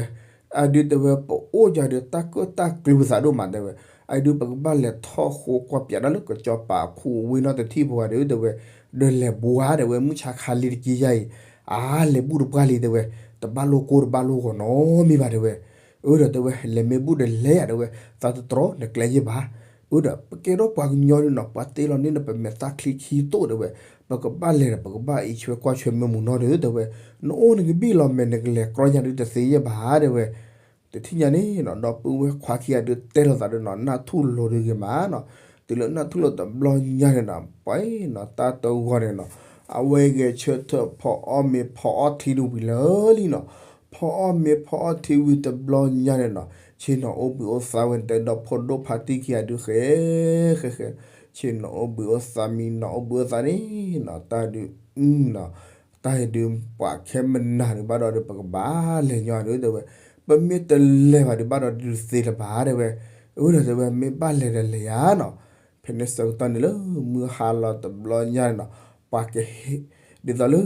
အဒုးတဲဝဲ ပအိၣ်ယၤဒီးတၢ်ကၢၣ်တၢ်ကျူပသးဒိၣ်မး တဲဝဲ, အဒုးပကဘၣ်လဲၤထီၣ်ဃိကွၢ်ပၠးတၢ်လၢကစီၤပၤခူဝ့ၢ်နီၢ်တထံၣ်ဖိဂၤဒီး တဲဝဲ, ဒီးလဲၤဘှါ တဲဝဲ မုၢ်ဆါခါလံတက့ၢ်ယါအံၤ အါ လဲၤဘူၣ်တပှၢ်လံ တဲဝဲ, တဘၣ်လိၣ်ကိၢ်တဘၣ်လိၣ်ဂီၤနီတမံၤဘၣ် တဲဝဲ, အၢ ဒီးတဲဝဲ လဲၤမ့ၢ်ဘူၣ်ဒီးလဲၤယၤ တဲဝဲ, သးတတြီနကျဲယဲၢ်ဘၣ်, အၢ ဒီးပကဲထီၣ်ပှၤကညီဒုးနီၤ ပှၤတ့လီၤန့ၢ်ဒီး ပမဲာ်သၣ်ချံခံတိၣ် တဲဝဲ, ပကဘၣ်လဲၤဒီး ပကဘၣ်အံးဆွဲကွၢ်ဆွဲမ့ၢ်မူၤနီၤဒီး တဲဝဲ, နအိၣ်နကဘံၣ်လီၤမဲာ် နကလဲၤကြီညါဒုးတသ့ယဲၢ်ဘၣ် တဲဝဲ, တထံၣ်ညါန့ၣ်နီၤ ဒီပုၢ်ဝဲၢ်ခွါခံဂၤဒုးတဲလိာ်သးဒီးနီၤ နၢ်ထူၣ်လိၤဒုးဂ့ၤမးနီၤ, တုၤလၢနၢ်ထူၣ်လိၤတဘျီညါန့ၣ်နီၤ ပှၤအံၤနီၤ တၢ်တဂီၤန့ၣ်နီၤ အဝဲဂဲၤဆၢထၢၣ်ဖီအီၣ်မ့ၤဖီအီၣ်ထံဒုးဝံၤလၢာ်လံနီၤ, ဖီအီၣ်မ့ၤဖီအီၣ်ထံဝံၤတဘျီညါန့ၣ်နီၤ ဆ့ၣ်နီၤအိၣ်ဘှံးအိၣ်သါဝဲ တဲဒီးဖိဒိၣ်ဖါတံၢ်ခံဂၤဒုးဃဲ ဃဲဃဲ, ဆ့ၣ်နီၤအိၣ်ဘှံးအိၣ်သါ မံနီၤအိၣ်ဘှံးအိၣ်သါန့ၣ်နီၤ တၢ်ဒုး အုနီၤ တၢ်အံၤဒုး ပှၤခဲမနၤဒုးဘၣ်ဒီးဒုး ပကဘၣ်လဲၤညီဒုး တဲဝဲ, ပမ့ၢ်တလဲၤဘၣ်ဒုးဘၣ်ဒီးဒုးသ့လၢၤဘၣ် တဲဝဲ, အၢ ဒီးတဲဝဲ မ့ၢ်ဘၣ်လဲၤဒီးလဲၤယၤနီၤ, ဖဲန့ၣ်ဆၢကတီၢ်န့ၣ်လၢ မုၢ်ဟါလီၤတဘျီညါန့ၣ်နီၤ ပှၤကဟ့ၣ် ဒ်သိးလၢ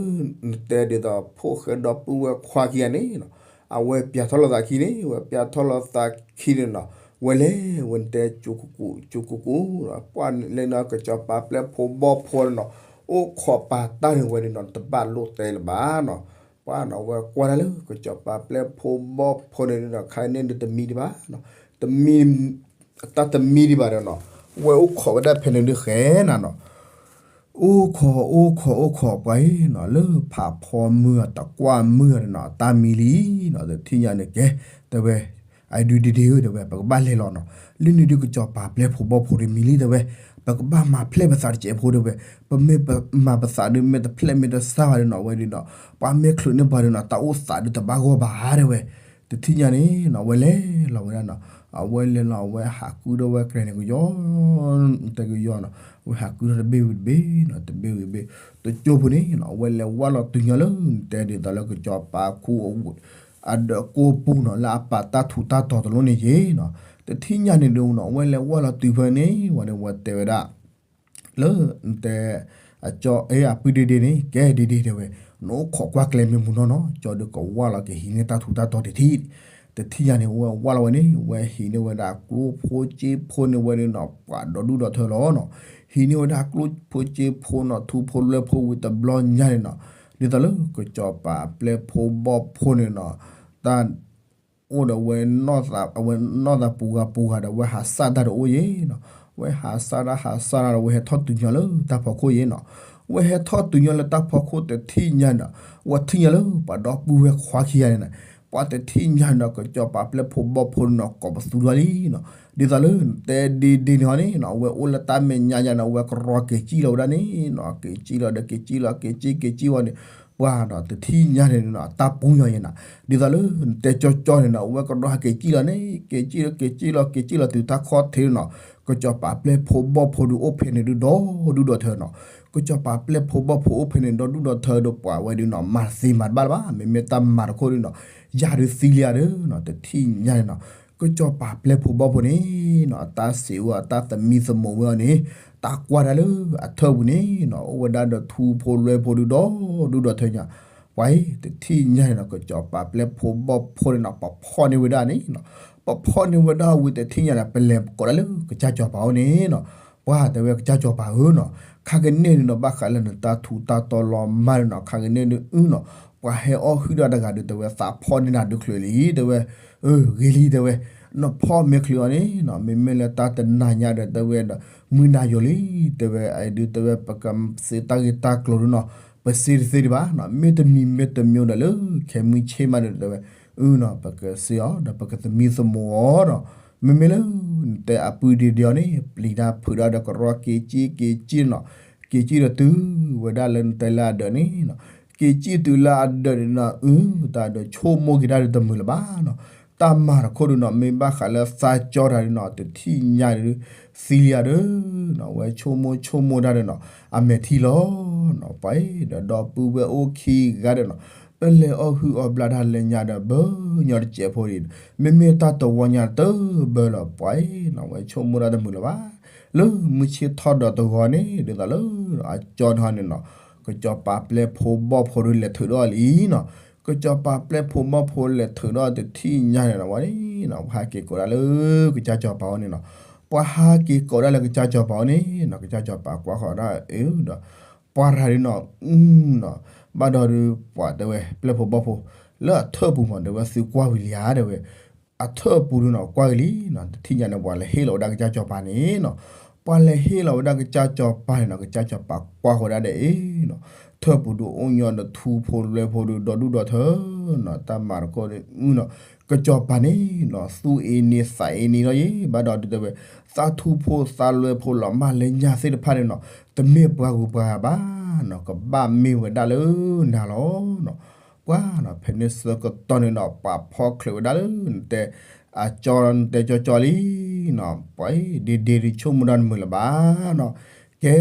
နတဲဒ်သိး ဖိၣ်ဃဲဒီပုၢ်ဝဲၢ်ခွါခံဂၤန့ၣ်နီၤ အဝဲပၠးထီၣ်လိာ်သးခံန့ၣ် ဝဲပၠးထီၣ်လိာ်သးခံန့ၣ်နီၤ ဝဲလဲၤ ဝဲတဲ ကၠူကကူး ကၠူကကူး ပှၤလဲၤနီၤ ကစီၤပၤပျဲၢ်ဖိဘီၣ်ဖိနီၤ အိၣ်ခိးပာ်တၢ်န့ၣ်ဝဲဒုးနီၤ တဘၣ်လိၣ်တဲလၢၤဘၣ်နီၤ, ပှၤနီၤ ဝဲကွၢ်တၢ်လၢ ကစီၤပၤပျဲၢ်ဖိဘီၣ်ဖိန့ၣ်နီၤ ခါန့ၣ်ဒုးတမံဒံးဘၣ်နီၤ, တမံ တၢ်တမံဒံးဘၣ်ဒီးနီၤ ဝဲအိၣ်ခိးဝဲဒၣ်ဖဲန့ၣ်ဒုးဃဲနၤနီၤ အိၣ်ခိး အိၣ်ခိး အိၣ်ခိး ပှၤအံၤနီၤ လၢဖးဖီမုၢ်အတကွၢ်မုၢ်အီၤဒီးနီၤ တၢ်မံလံနီၤ တထံၣ်ညါန့ၣ်ကဲ တဲဝဲ အဒုးဒ့ဒ့ဧၢ တဲဝဲ ပကဘၣ်လဲၤလီၤနီၤ လၢန့ၣ်ဒုး ကစီၤပၤပျဲၢ်ဖိဘီၣ်ဖိဒုးမံလံ တဲဝဲ ပကဘၣ်မၤဖျဲၣ်ပသးတစဲးဖိ တဲဝဲ ပမ့ၢ်မၤပသးဒုး မ့ၢ်တဖျဲၣ်မ့ၢ်တစၢ်ဘၣ်ဒီးနီၤ ဝဲဒုးနီၤ ပှၤမ့ၢ်ချုးန့ၢ်ပှၤဒီးနီၤ တၢ်အိၣ်သးဒုးတဘၣ်ဂီၢ်ဘၣ် တဲဝဲ တထံၣ်ညါန့ၣ်နီၤ အဝဲလဲၤလီၤဝဲဒၣ်နီၤ, အဝဲလဲၤလီၤ အဝဲဟးကုထီၣ်ဝဲကျဲန့ၣ်ကယီ, တဲကယီနီၤ, အဝဲဟးကုထီၣ်တဘ့ၣ်ဝံၤတဘ့ၣ်နီၤ, တဘ့ၣ်ဝံၤတဘ့ၣ်, တကၠိဖိန့ၣ်နီၤ အဝဲလဲၤဝၢ်လီၤတုၤညီလၢ တဲဒ်သိးလၢကစီၤပၤခိၣ် အဒၢးကိၢ်ပူၤနီၤ လၢအပာ်တၢ်ထူးတၢ်တီၤတလိၣ်န့ၣ်ယ့ၤနီၤ, တထံၣ်ညါန့ၣ်ဒုးနီၤ အဝဲလဲၤဝၢ်လီၤတုၤဖဲန့ၣ် ဝဲန့ၣ် ဝဲတဲဝဲဒၣ် လၢ တဲ အကၠီ အပုၢ်ဒ့ဒ့န့ၣ် ကဲဒ့ဒ့တဲဝဲ, နအိၣ်ခိးကွၢ်ကျဲမ့ၢ်မူနီၢ်နီၤ, ကၠီဒုးကဝၢ်လီၤက့ၤဟံးန့ၢ်တၢ်ထူးတၢ်တီၤတထံၣ်, တထံၣ်ညါန့ၣ် အဝဲဝၢ်လီၤဝဲန့ၣ် ဝဲဟံးန့ၢ်ဝဲဒၣ်ကျိဖိစ့ဖိန့ၣ်ဝဲဒၣ်နီၤ ပှၤဒီဒူၣ်ဒီထၢလီၤနီၤ, ဟံးန့ၢ်ဝဲဒၣ်ကျိဖိစ့ဖိနီၤ ထူဖိလွဲဖိဝံၤတဘျီညါန့ၣ်နီၤ, ဒ်သိးလၢကစီၤပၤပျဲၢ်ဖိဘီၣ်ဖိန့ၣ်နီၤ တၢ် အိၣ်ဒီးဝဲ အဝဲနီၢ်သးပူၤဂၤပူၤဂၤဒီး ဝဲဟးစၢ်တၢ်တအိၣ်ယ့ၤနီၤ, ဝဲဟးစၢ်တၢ်ဟးစၢ်တၢ်ဒီး ဝဲဟဲထီၣ်တုၤညီလၢတၢ်ဖီခိၣ်ယ့ၤနီၤ, ဝဲဟဲထီၣ်တုၤညီလၢတၢ်ဖီခိၣ်တထံၣ်ညါနီၤ, ဝဲထံၣ်ညါလၢပှၤဒီပုၢ်ဝဲၢ်ခွါခံဂၤန့ၣ်နီၤ, ပှၤတထံၣ်ညါနီၤ ကစီၤပၤပျဲၢ်ဖိဘီၣ်ဖိန့ၣ်နီၤ ကိးပသူထီၣ်လံနီၤ, ဒ်သိးလၢတဲဒ့ဒ့န့ၣ်ဟီန့ၣ်နီၤ အဝဲအိၣ်လၢတၢ်မဲာ်ညါညါနီၤ အဝဲကရီက့ၤစံၣ်လီၤဝဲဒၣ်န့ၣ်နီၤ က့ၤစံၣ်လီၤဒီးက့ၤစံၣ်လီၤ က့ၤစံၣ်က့ၤစံၣ်ဝဲန့ၣ် ပှၤနီၤ တထံၣ်ညါန့ၣ်နီၤ တၢ်ပူၤညီယဲနီၤ, ဒ်သိးလၢတဲကၠီကၠီန့ၣ်နီၤ အဝဲကရီဟးက့ၤစံၣ်လီၤန့ၣ် က့ၤစံၣ်လီၤက့ၤစံၣ်လီၤက့ၤစံၣ်လီၤတုၤတၢ်ခီၣ်ထံးနီၤ, ကစီၤပၤပျဲၢ်ဖိဘီၣ်ဖိဒုးအိၣ်ဖဲန့ၣ်ဒုးဒီဒူၣ်ဒီထၢနီၤ, ကစီၤပၤပျဲၢ်ဖိဘီၣ်ဖိအိၣ်ဖဲန့ၣ်ဒီဒူၣ်ဒီထၢဒီးပှၤဝဲဒုးနီၤ မၤသ့မၤတဘၣ်လၢၤဘၣ် မ့မ့ၢ်တၢ်မၤတခိၣ်ဒုးနီၤ, ယၤဒုးသံလံဧါဒီးနီၤ တထံၣ်ညါန့ၣ်နီၤ, ကစီၤပၤပျဲၢ်ဖိဘီၣ်ဖိန့ၣ်နီၤ အတၢ်စံးဝဲအတၢ်သမံသမိးဝဲအီၤန့ၣ် တၢ်ကွၢ်တၢ်လၢအထၢၣ်ပူၤန့ၣ်နီၤ အိၣ်ဝဲဒၣ်ဒီးထူဖိလွဲဖိဒုးဒီဒူၣ်ဒီထၢညါ, ပှၤအံၤတထံၣ်ညါန့ၣ်နီၤ ကစီၤပၤပျဲၢ်ဖိဘီၣ်ဖိန့ၣ်နီၤ ပဖီၣ်န့ၢ်ဝဲဒၣ်န့ၣ်နီၤ, ပဖီၣ်န့ၢ်ဝဲဒၣ်ဝံၤတထံၣ်ညါန့ၣ် ပလဲၤကိးဒၣ်လၢကစၢ်စီၤပၤအအိၣ်န့ၣ်နီၤ, ပှၤတဲဝဲကစၢ်စီၤပၤဧၢနီၤ, ခါကန့ၣ်ဒုးနီၤ ဘၣ်ဃးလၢနတၢ်ထူးတၢ်တီၤလီၤမၢ်န့ၣ်နီၤ ခါကန့ၣ်ဒုးအုနီၤ, ပှၤဟဲအီၣ်ဟုၣ်ဒၣ်တဂၤဒုးတဲဝဲ သးဖီၣ်န့ၢ်နၤဒုးချုးလံ တဲဝဲ, အၢ ဂ့ၤလံတဲဝဲ, နဖီၣ်မ့ၢ်ချုးအီၤန့ၣ်နီၤ မ့မ့ၢ်လၢတၢ်တနၤညါဒီးတဲဝဲဒီး မုၢ်နၤယိာ်လံ တဲဝဲ အဒုးတဲဝဲ ပကစံးတၢ်ဂ့ၢ်တၢ်ကျိၤဒုးနီၤ ပစံးတသ့ဒံးဘၣ်နီၤ မ့တမံၤမ့တမံၤဒီးလၢ ခဲမုၢ်ဆ့ၣ်မးဒီးတဲဝဲ အုနီၤ ပကစံးအီၤဒီးပကသမံသမိးအီၤဒီး မ့မ့ၢ်လၢနတဲအပုၢ်ဒ့ဒ့အီၤန့ၣ် ပျံၤတၢ်ဖုးတၢ်ဒီးကရီက့ၤစံၣ်က့ၤစံၣ်နီၤ က့ၤစံၣ်ဒီးတုၤဝဲဒၣ်လၢနတဲလၢအဒၢးန့ၣ်နီၤ က့ၤစံၣ်တုၤလၢအဒၢးန့ၣ်နီၤ အု တၢ်ဒုးဆိကမိၣ်က့ၤတၢ်ဒုးတမုာ်လၢၤဘၣ်နီၤ တၢ်မၤတခိၣ်ဒုးနီၤ မ့ၢ်ဘၣ်ဃးလၢသးကၠီတၢ်ဒုးနီၤ တထံၣ်ညါဒုး သံလံဧါဒီးနီၤ ဝဲဆိကမိၣ်ဆိကမိၣ်တၢ်ဒီးနီၤ အမဲာ်ထံလီၤနီၤ ပှၤအံၤဒီးဒီပုၢ်ဝဲၢ်အိၣ်ခံဂၤဒီးနီၤ ပလဲၤအီၣ်ဟုၣ်အီၣ်ဘျါတၢ်လၢညါဒီးဘၢညီတစဲးဖိဒံး မ့မ့ၢ်တၢ်တဝီညါတဘၢလီၤ ပှၤအံၤနီၤ ဝဲဆိကမိၣ်တၢ်တမုာ်လၢၤဘၣ် လၢမုၢ်ဆ့ၣ်ထီၣ်ဒီးတဂီၤန့ၣ် ဒ်သိးလၢအကၠီတဟီန့ၣ်နီၤ ကစီၤပၤပျဲၢ်ဖိဘီၣ်ဖိဒုးလဲၤထုးထီၣ်လံနီၤ ကစီၤပၤပျဲၢ်ဖိဘီၣ်ဖိလဲၤထုးထီၣ်တထံၣ်ညါန့ၣ်နီၤ ဝဲန့ၣ်နီၤ ပှၤဟးက့ၤကိးဒၣ်လၢကစၢ်စီၤပၤအအိၣ်န့ၣ်နီၤ ပှၤဟးက့ၤကိးဒၣ်လၢကစၢ်စီၤပၤအအိၣ်န့ၣ်နီၤ ကစၢ်စီၤပၤကွၢ်ဃီၤဒၣ်အုဒီး ပှၤတဂၤဒုးနီၤ အုနီၤ ဘၣ်ဒီးဒုးပှၤတဲဝဲ ပျဲၢ်ဖိဘီၣ်ဖိ လၢအထၢၣ်ပူၤမး တဲဝဲသုကွၢ်ဝံၤလံဧါ တဲဝဲ အထၢၣ်ပူၤဒုးနီၤ ကွၢ်က့ၤလံနီၤ တထံၣ်ညါန့ၣ် ပှၤလဲၤဟ့ၣ်လီၤဝဲဒၣ်ကစၢ်စီၤပၤန့ၣ်နီၤ ပှၤလဲၤဟ့ၣ်လီၤဝဲဒၣ်ကစၢ်စီၤပၤန့ၣ်နီၤ ကစၢ်စီၤပၤကွၢ်ဃီၤဒၣ်ဒီးအ့နီၤ ထၢၣ်ပူၤဒုးအိၣ်ညီဒီးထူဖိလွဲဖိဒုးဒီဒူၣ်ဒီထၢနီၤ တၢ်မၤတခိၣ်ဒုးအုနီၤ ကစီၤပၤန့ၣ်နီၤ သူၣ်အ့န့သးအ့န့လီၤယ့ၤ ဘၣ်ဒီးဒုးတဲဝဲ သးထူဖိသးလွဲဖိလီၤမၢ်လၢညါသ့ၣ်တဖၣ်န့ၣ်နီၤ တမ့ၢ်ပှၤဂုၤပှၤဂၤဘၣ်နီၤ ကဘၣ်မ့ၢ်ဝဲဒၣ်လၢနၤလီၤနီၤ ပှၤနီၤ ဖဲန့ၣ်ဆၢကတီၢ်န့ၣ်နီၤ ပှၤဖီၣ်ချုးဝဲဒၣ်လၢနတဲ အကၠီနတဲကၠီကၠီလံနီၤ ပှၤအံၤ ဒ့ဒ့ဒုးဆိကမိၣ်တၢ်တမုာ်လၢၤဘၣ်နီၤ ကဲ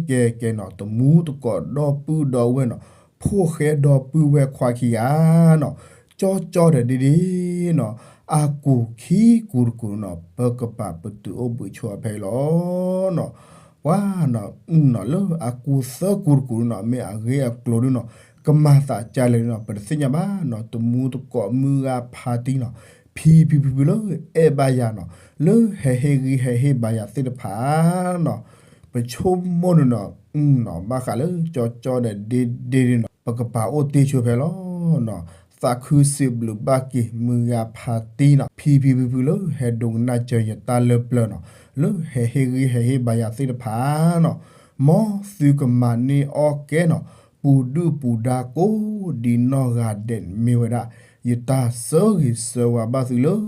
ကဲ ကဲနီၤ တမူတကိးဒီပုၢ်ဒီဝဲၢ်နီၤ ဖိၣ်ဃဲဒီပုၢ်ဝဲၢ်ခွါခံဂၤနီၤ ကၠီကၠီဒီးဒ့ဒ့နီၤ အကူၤခံကူၤတကူၤနီၤ ပကပၤပတုၤအိၣ်ဘှံးဆိအီၤဖဲအံၤလီၤနီၤ ပှၤနီၤ အုနီၤ လၢအကူၤသၢကူၤတကူၤနီၤ မ့ၢ်အဂ့ၢ်အကျိၤဒုးနီၤ ကမၤသးကလဲၣ်နီၤ ပတသ့ၣ်ညါဘၣ်နီၤ တမူတကိးမုၢ်ဂၤဖါတံၢ်နီၤ ဖံဖံဖုဖုလၢအဲၣ်ဘၣ်ယၤနီၤ လၢဟဲဟ့ၣ်ဂံၢ်ဟဲဟ့ၣ်ဘါယၤသ့ၣ်တဖၣ်နီၤ ပဆိကမိၣ်န့ၣ်နီၤ အုနီၤ ဘၣ်ဃးလၢကၠီကၠီဒီးဒ့ဒ့ဒုးနီၤ ပကပၤအိၣ်တ့ၢ်ဆိဖဲလီၤနီၤ သးခုစံးဘျုးဘၣ်က့ၤမုၢ်ဂၤဖါတံၢ်နီၤ ဖံဖံဖုဖုလၢဟဲဒိကနၣ်စၢၤယတၢ်လၢပျၢၤနီၤ လၢဟဲဟ့ၣ်ဂံၢ်ဟဲဟ့ၣ်ဘါယၤသ့ၣ်တဖၣ်နီၤ မ်သုကမၤန့ၢ်အီၣ်ကဲနီၤ ပူၤဒုၣ်ပူၤဒါကိးဒံနီၢ်ဂၤဒဲးန့ၣ်မ့ၢ်ဝဲဒၣ် ယတၢ်ဆၢဂ့ၤဆၢဝါဘၣ်သုလၢ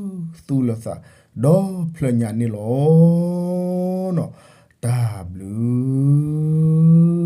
သူၣ်လၢသးဒီဖျၢၣ်ညါန့ၣ်လီၤ. တၢ်ဘျုး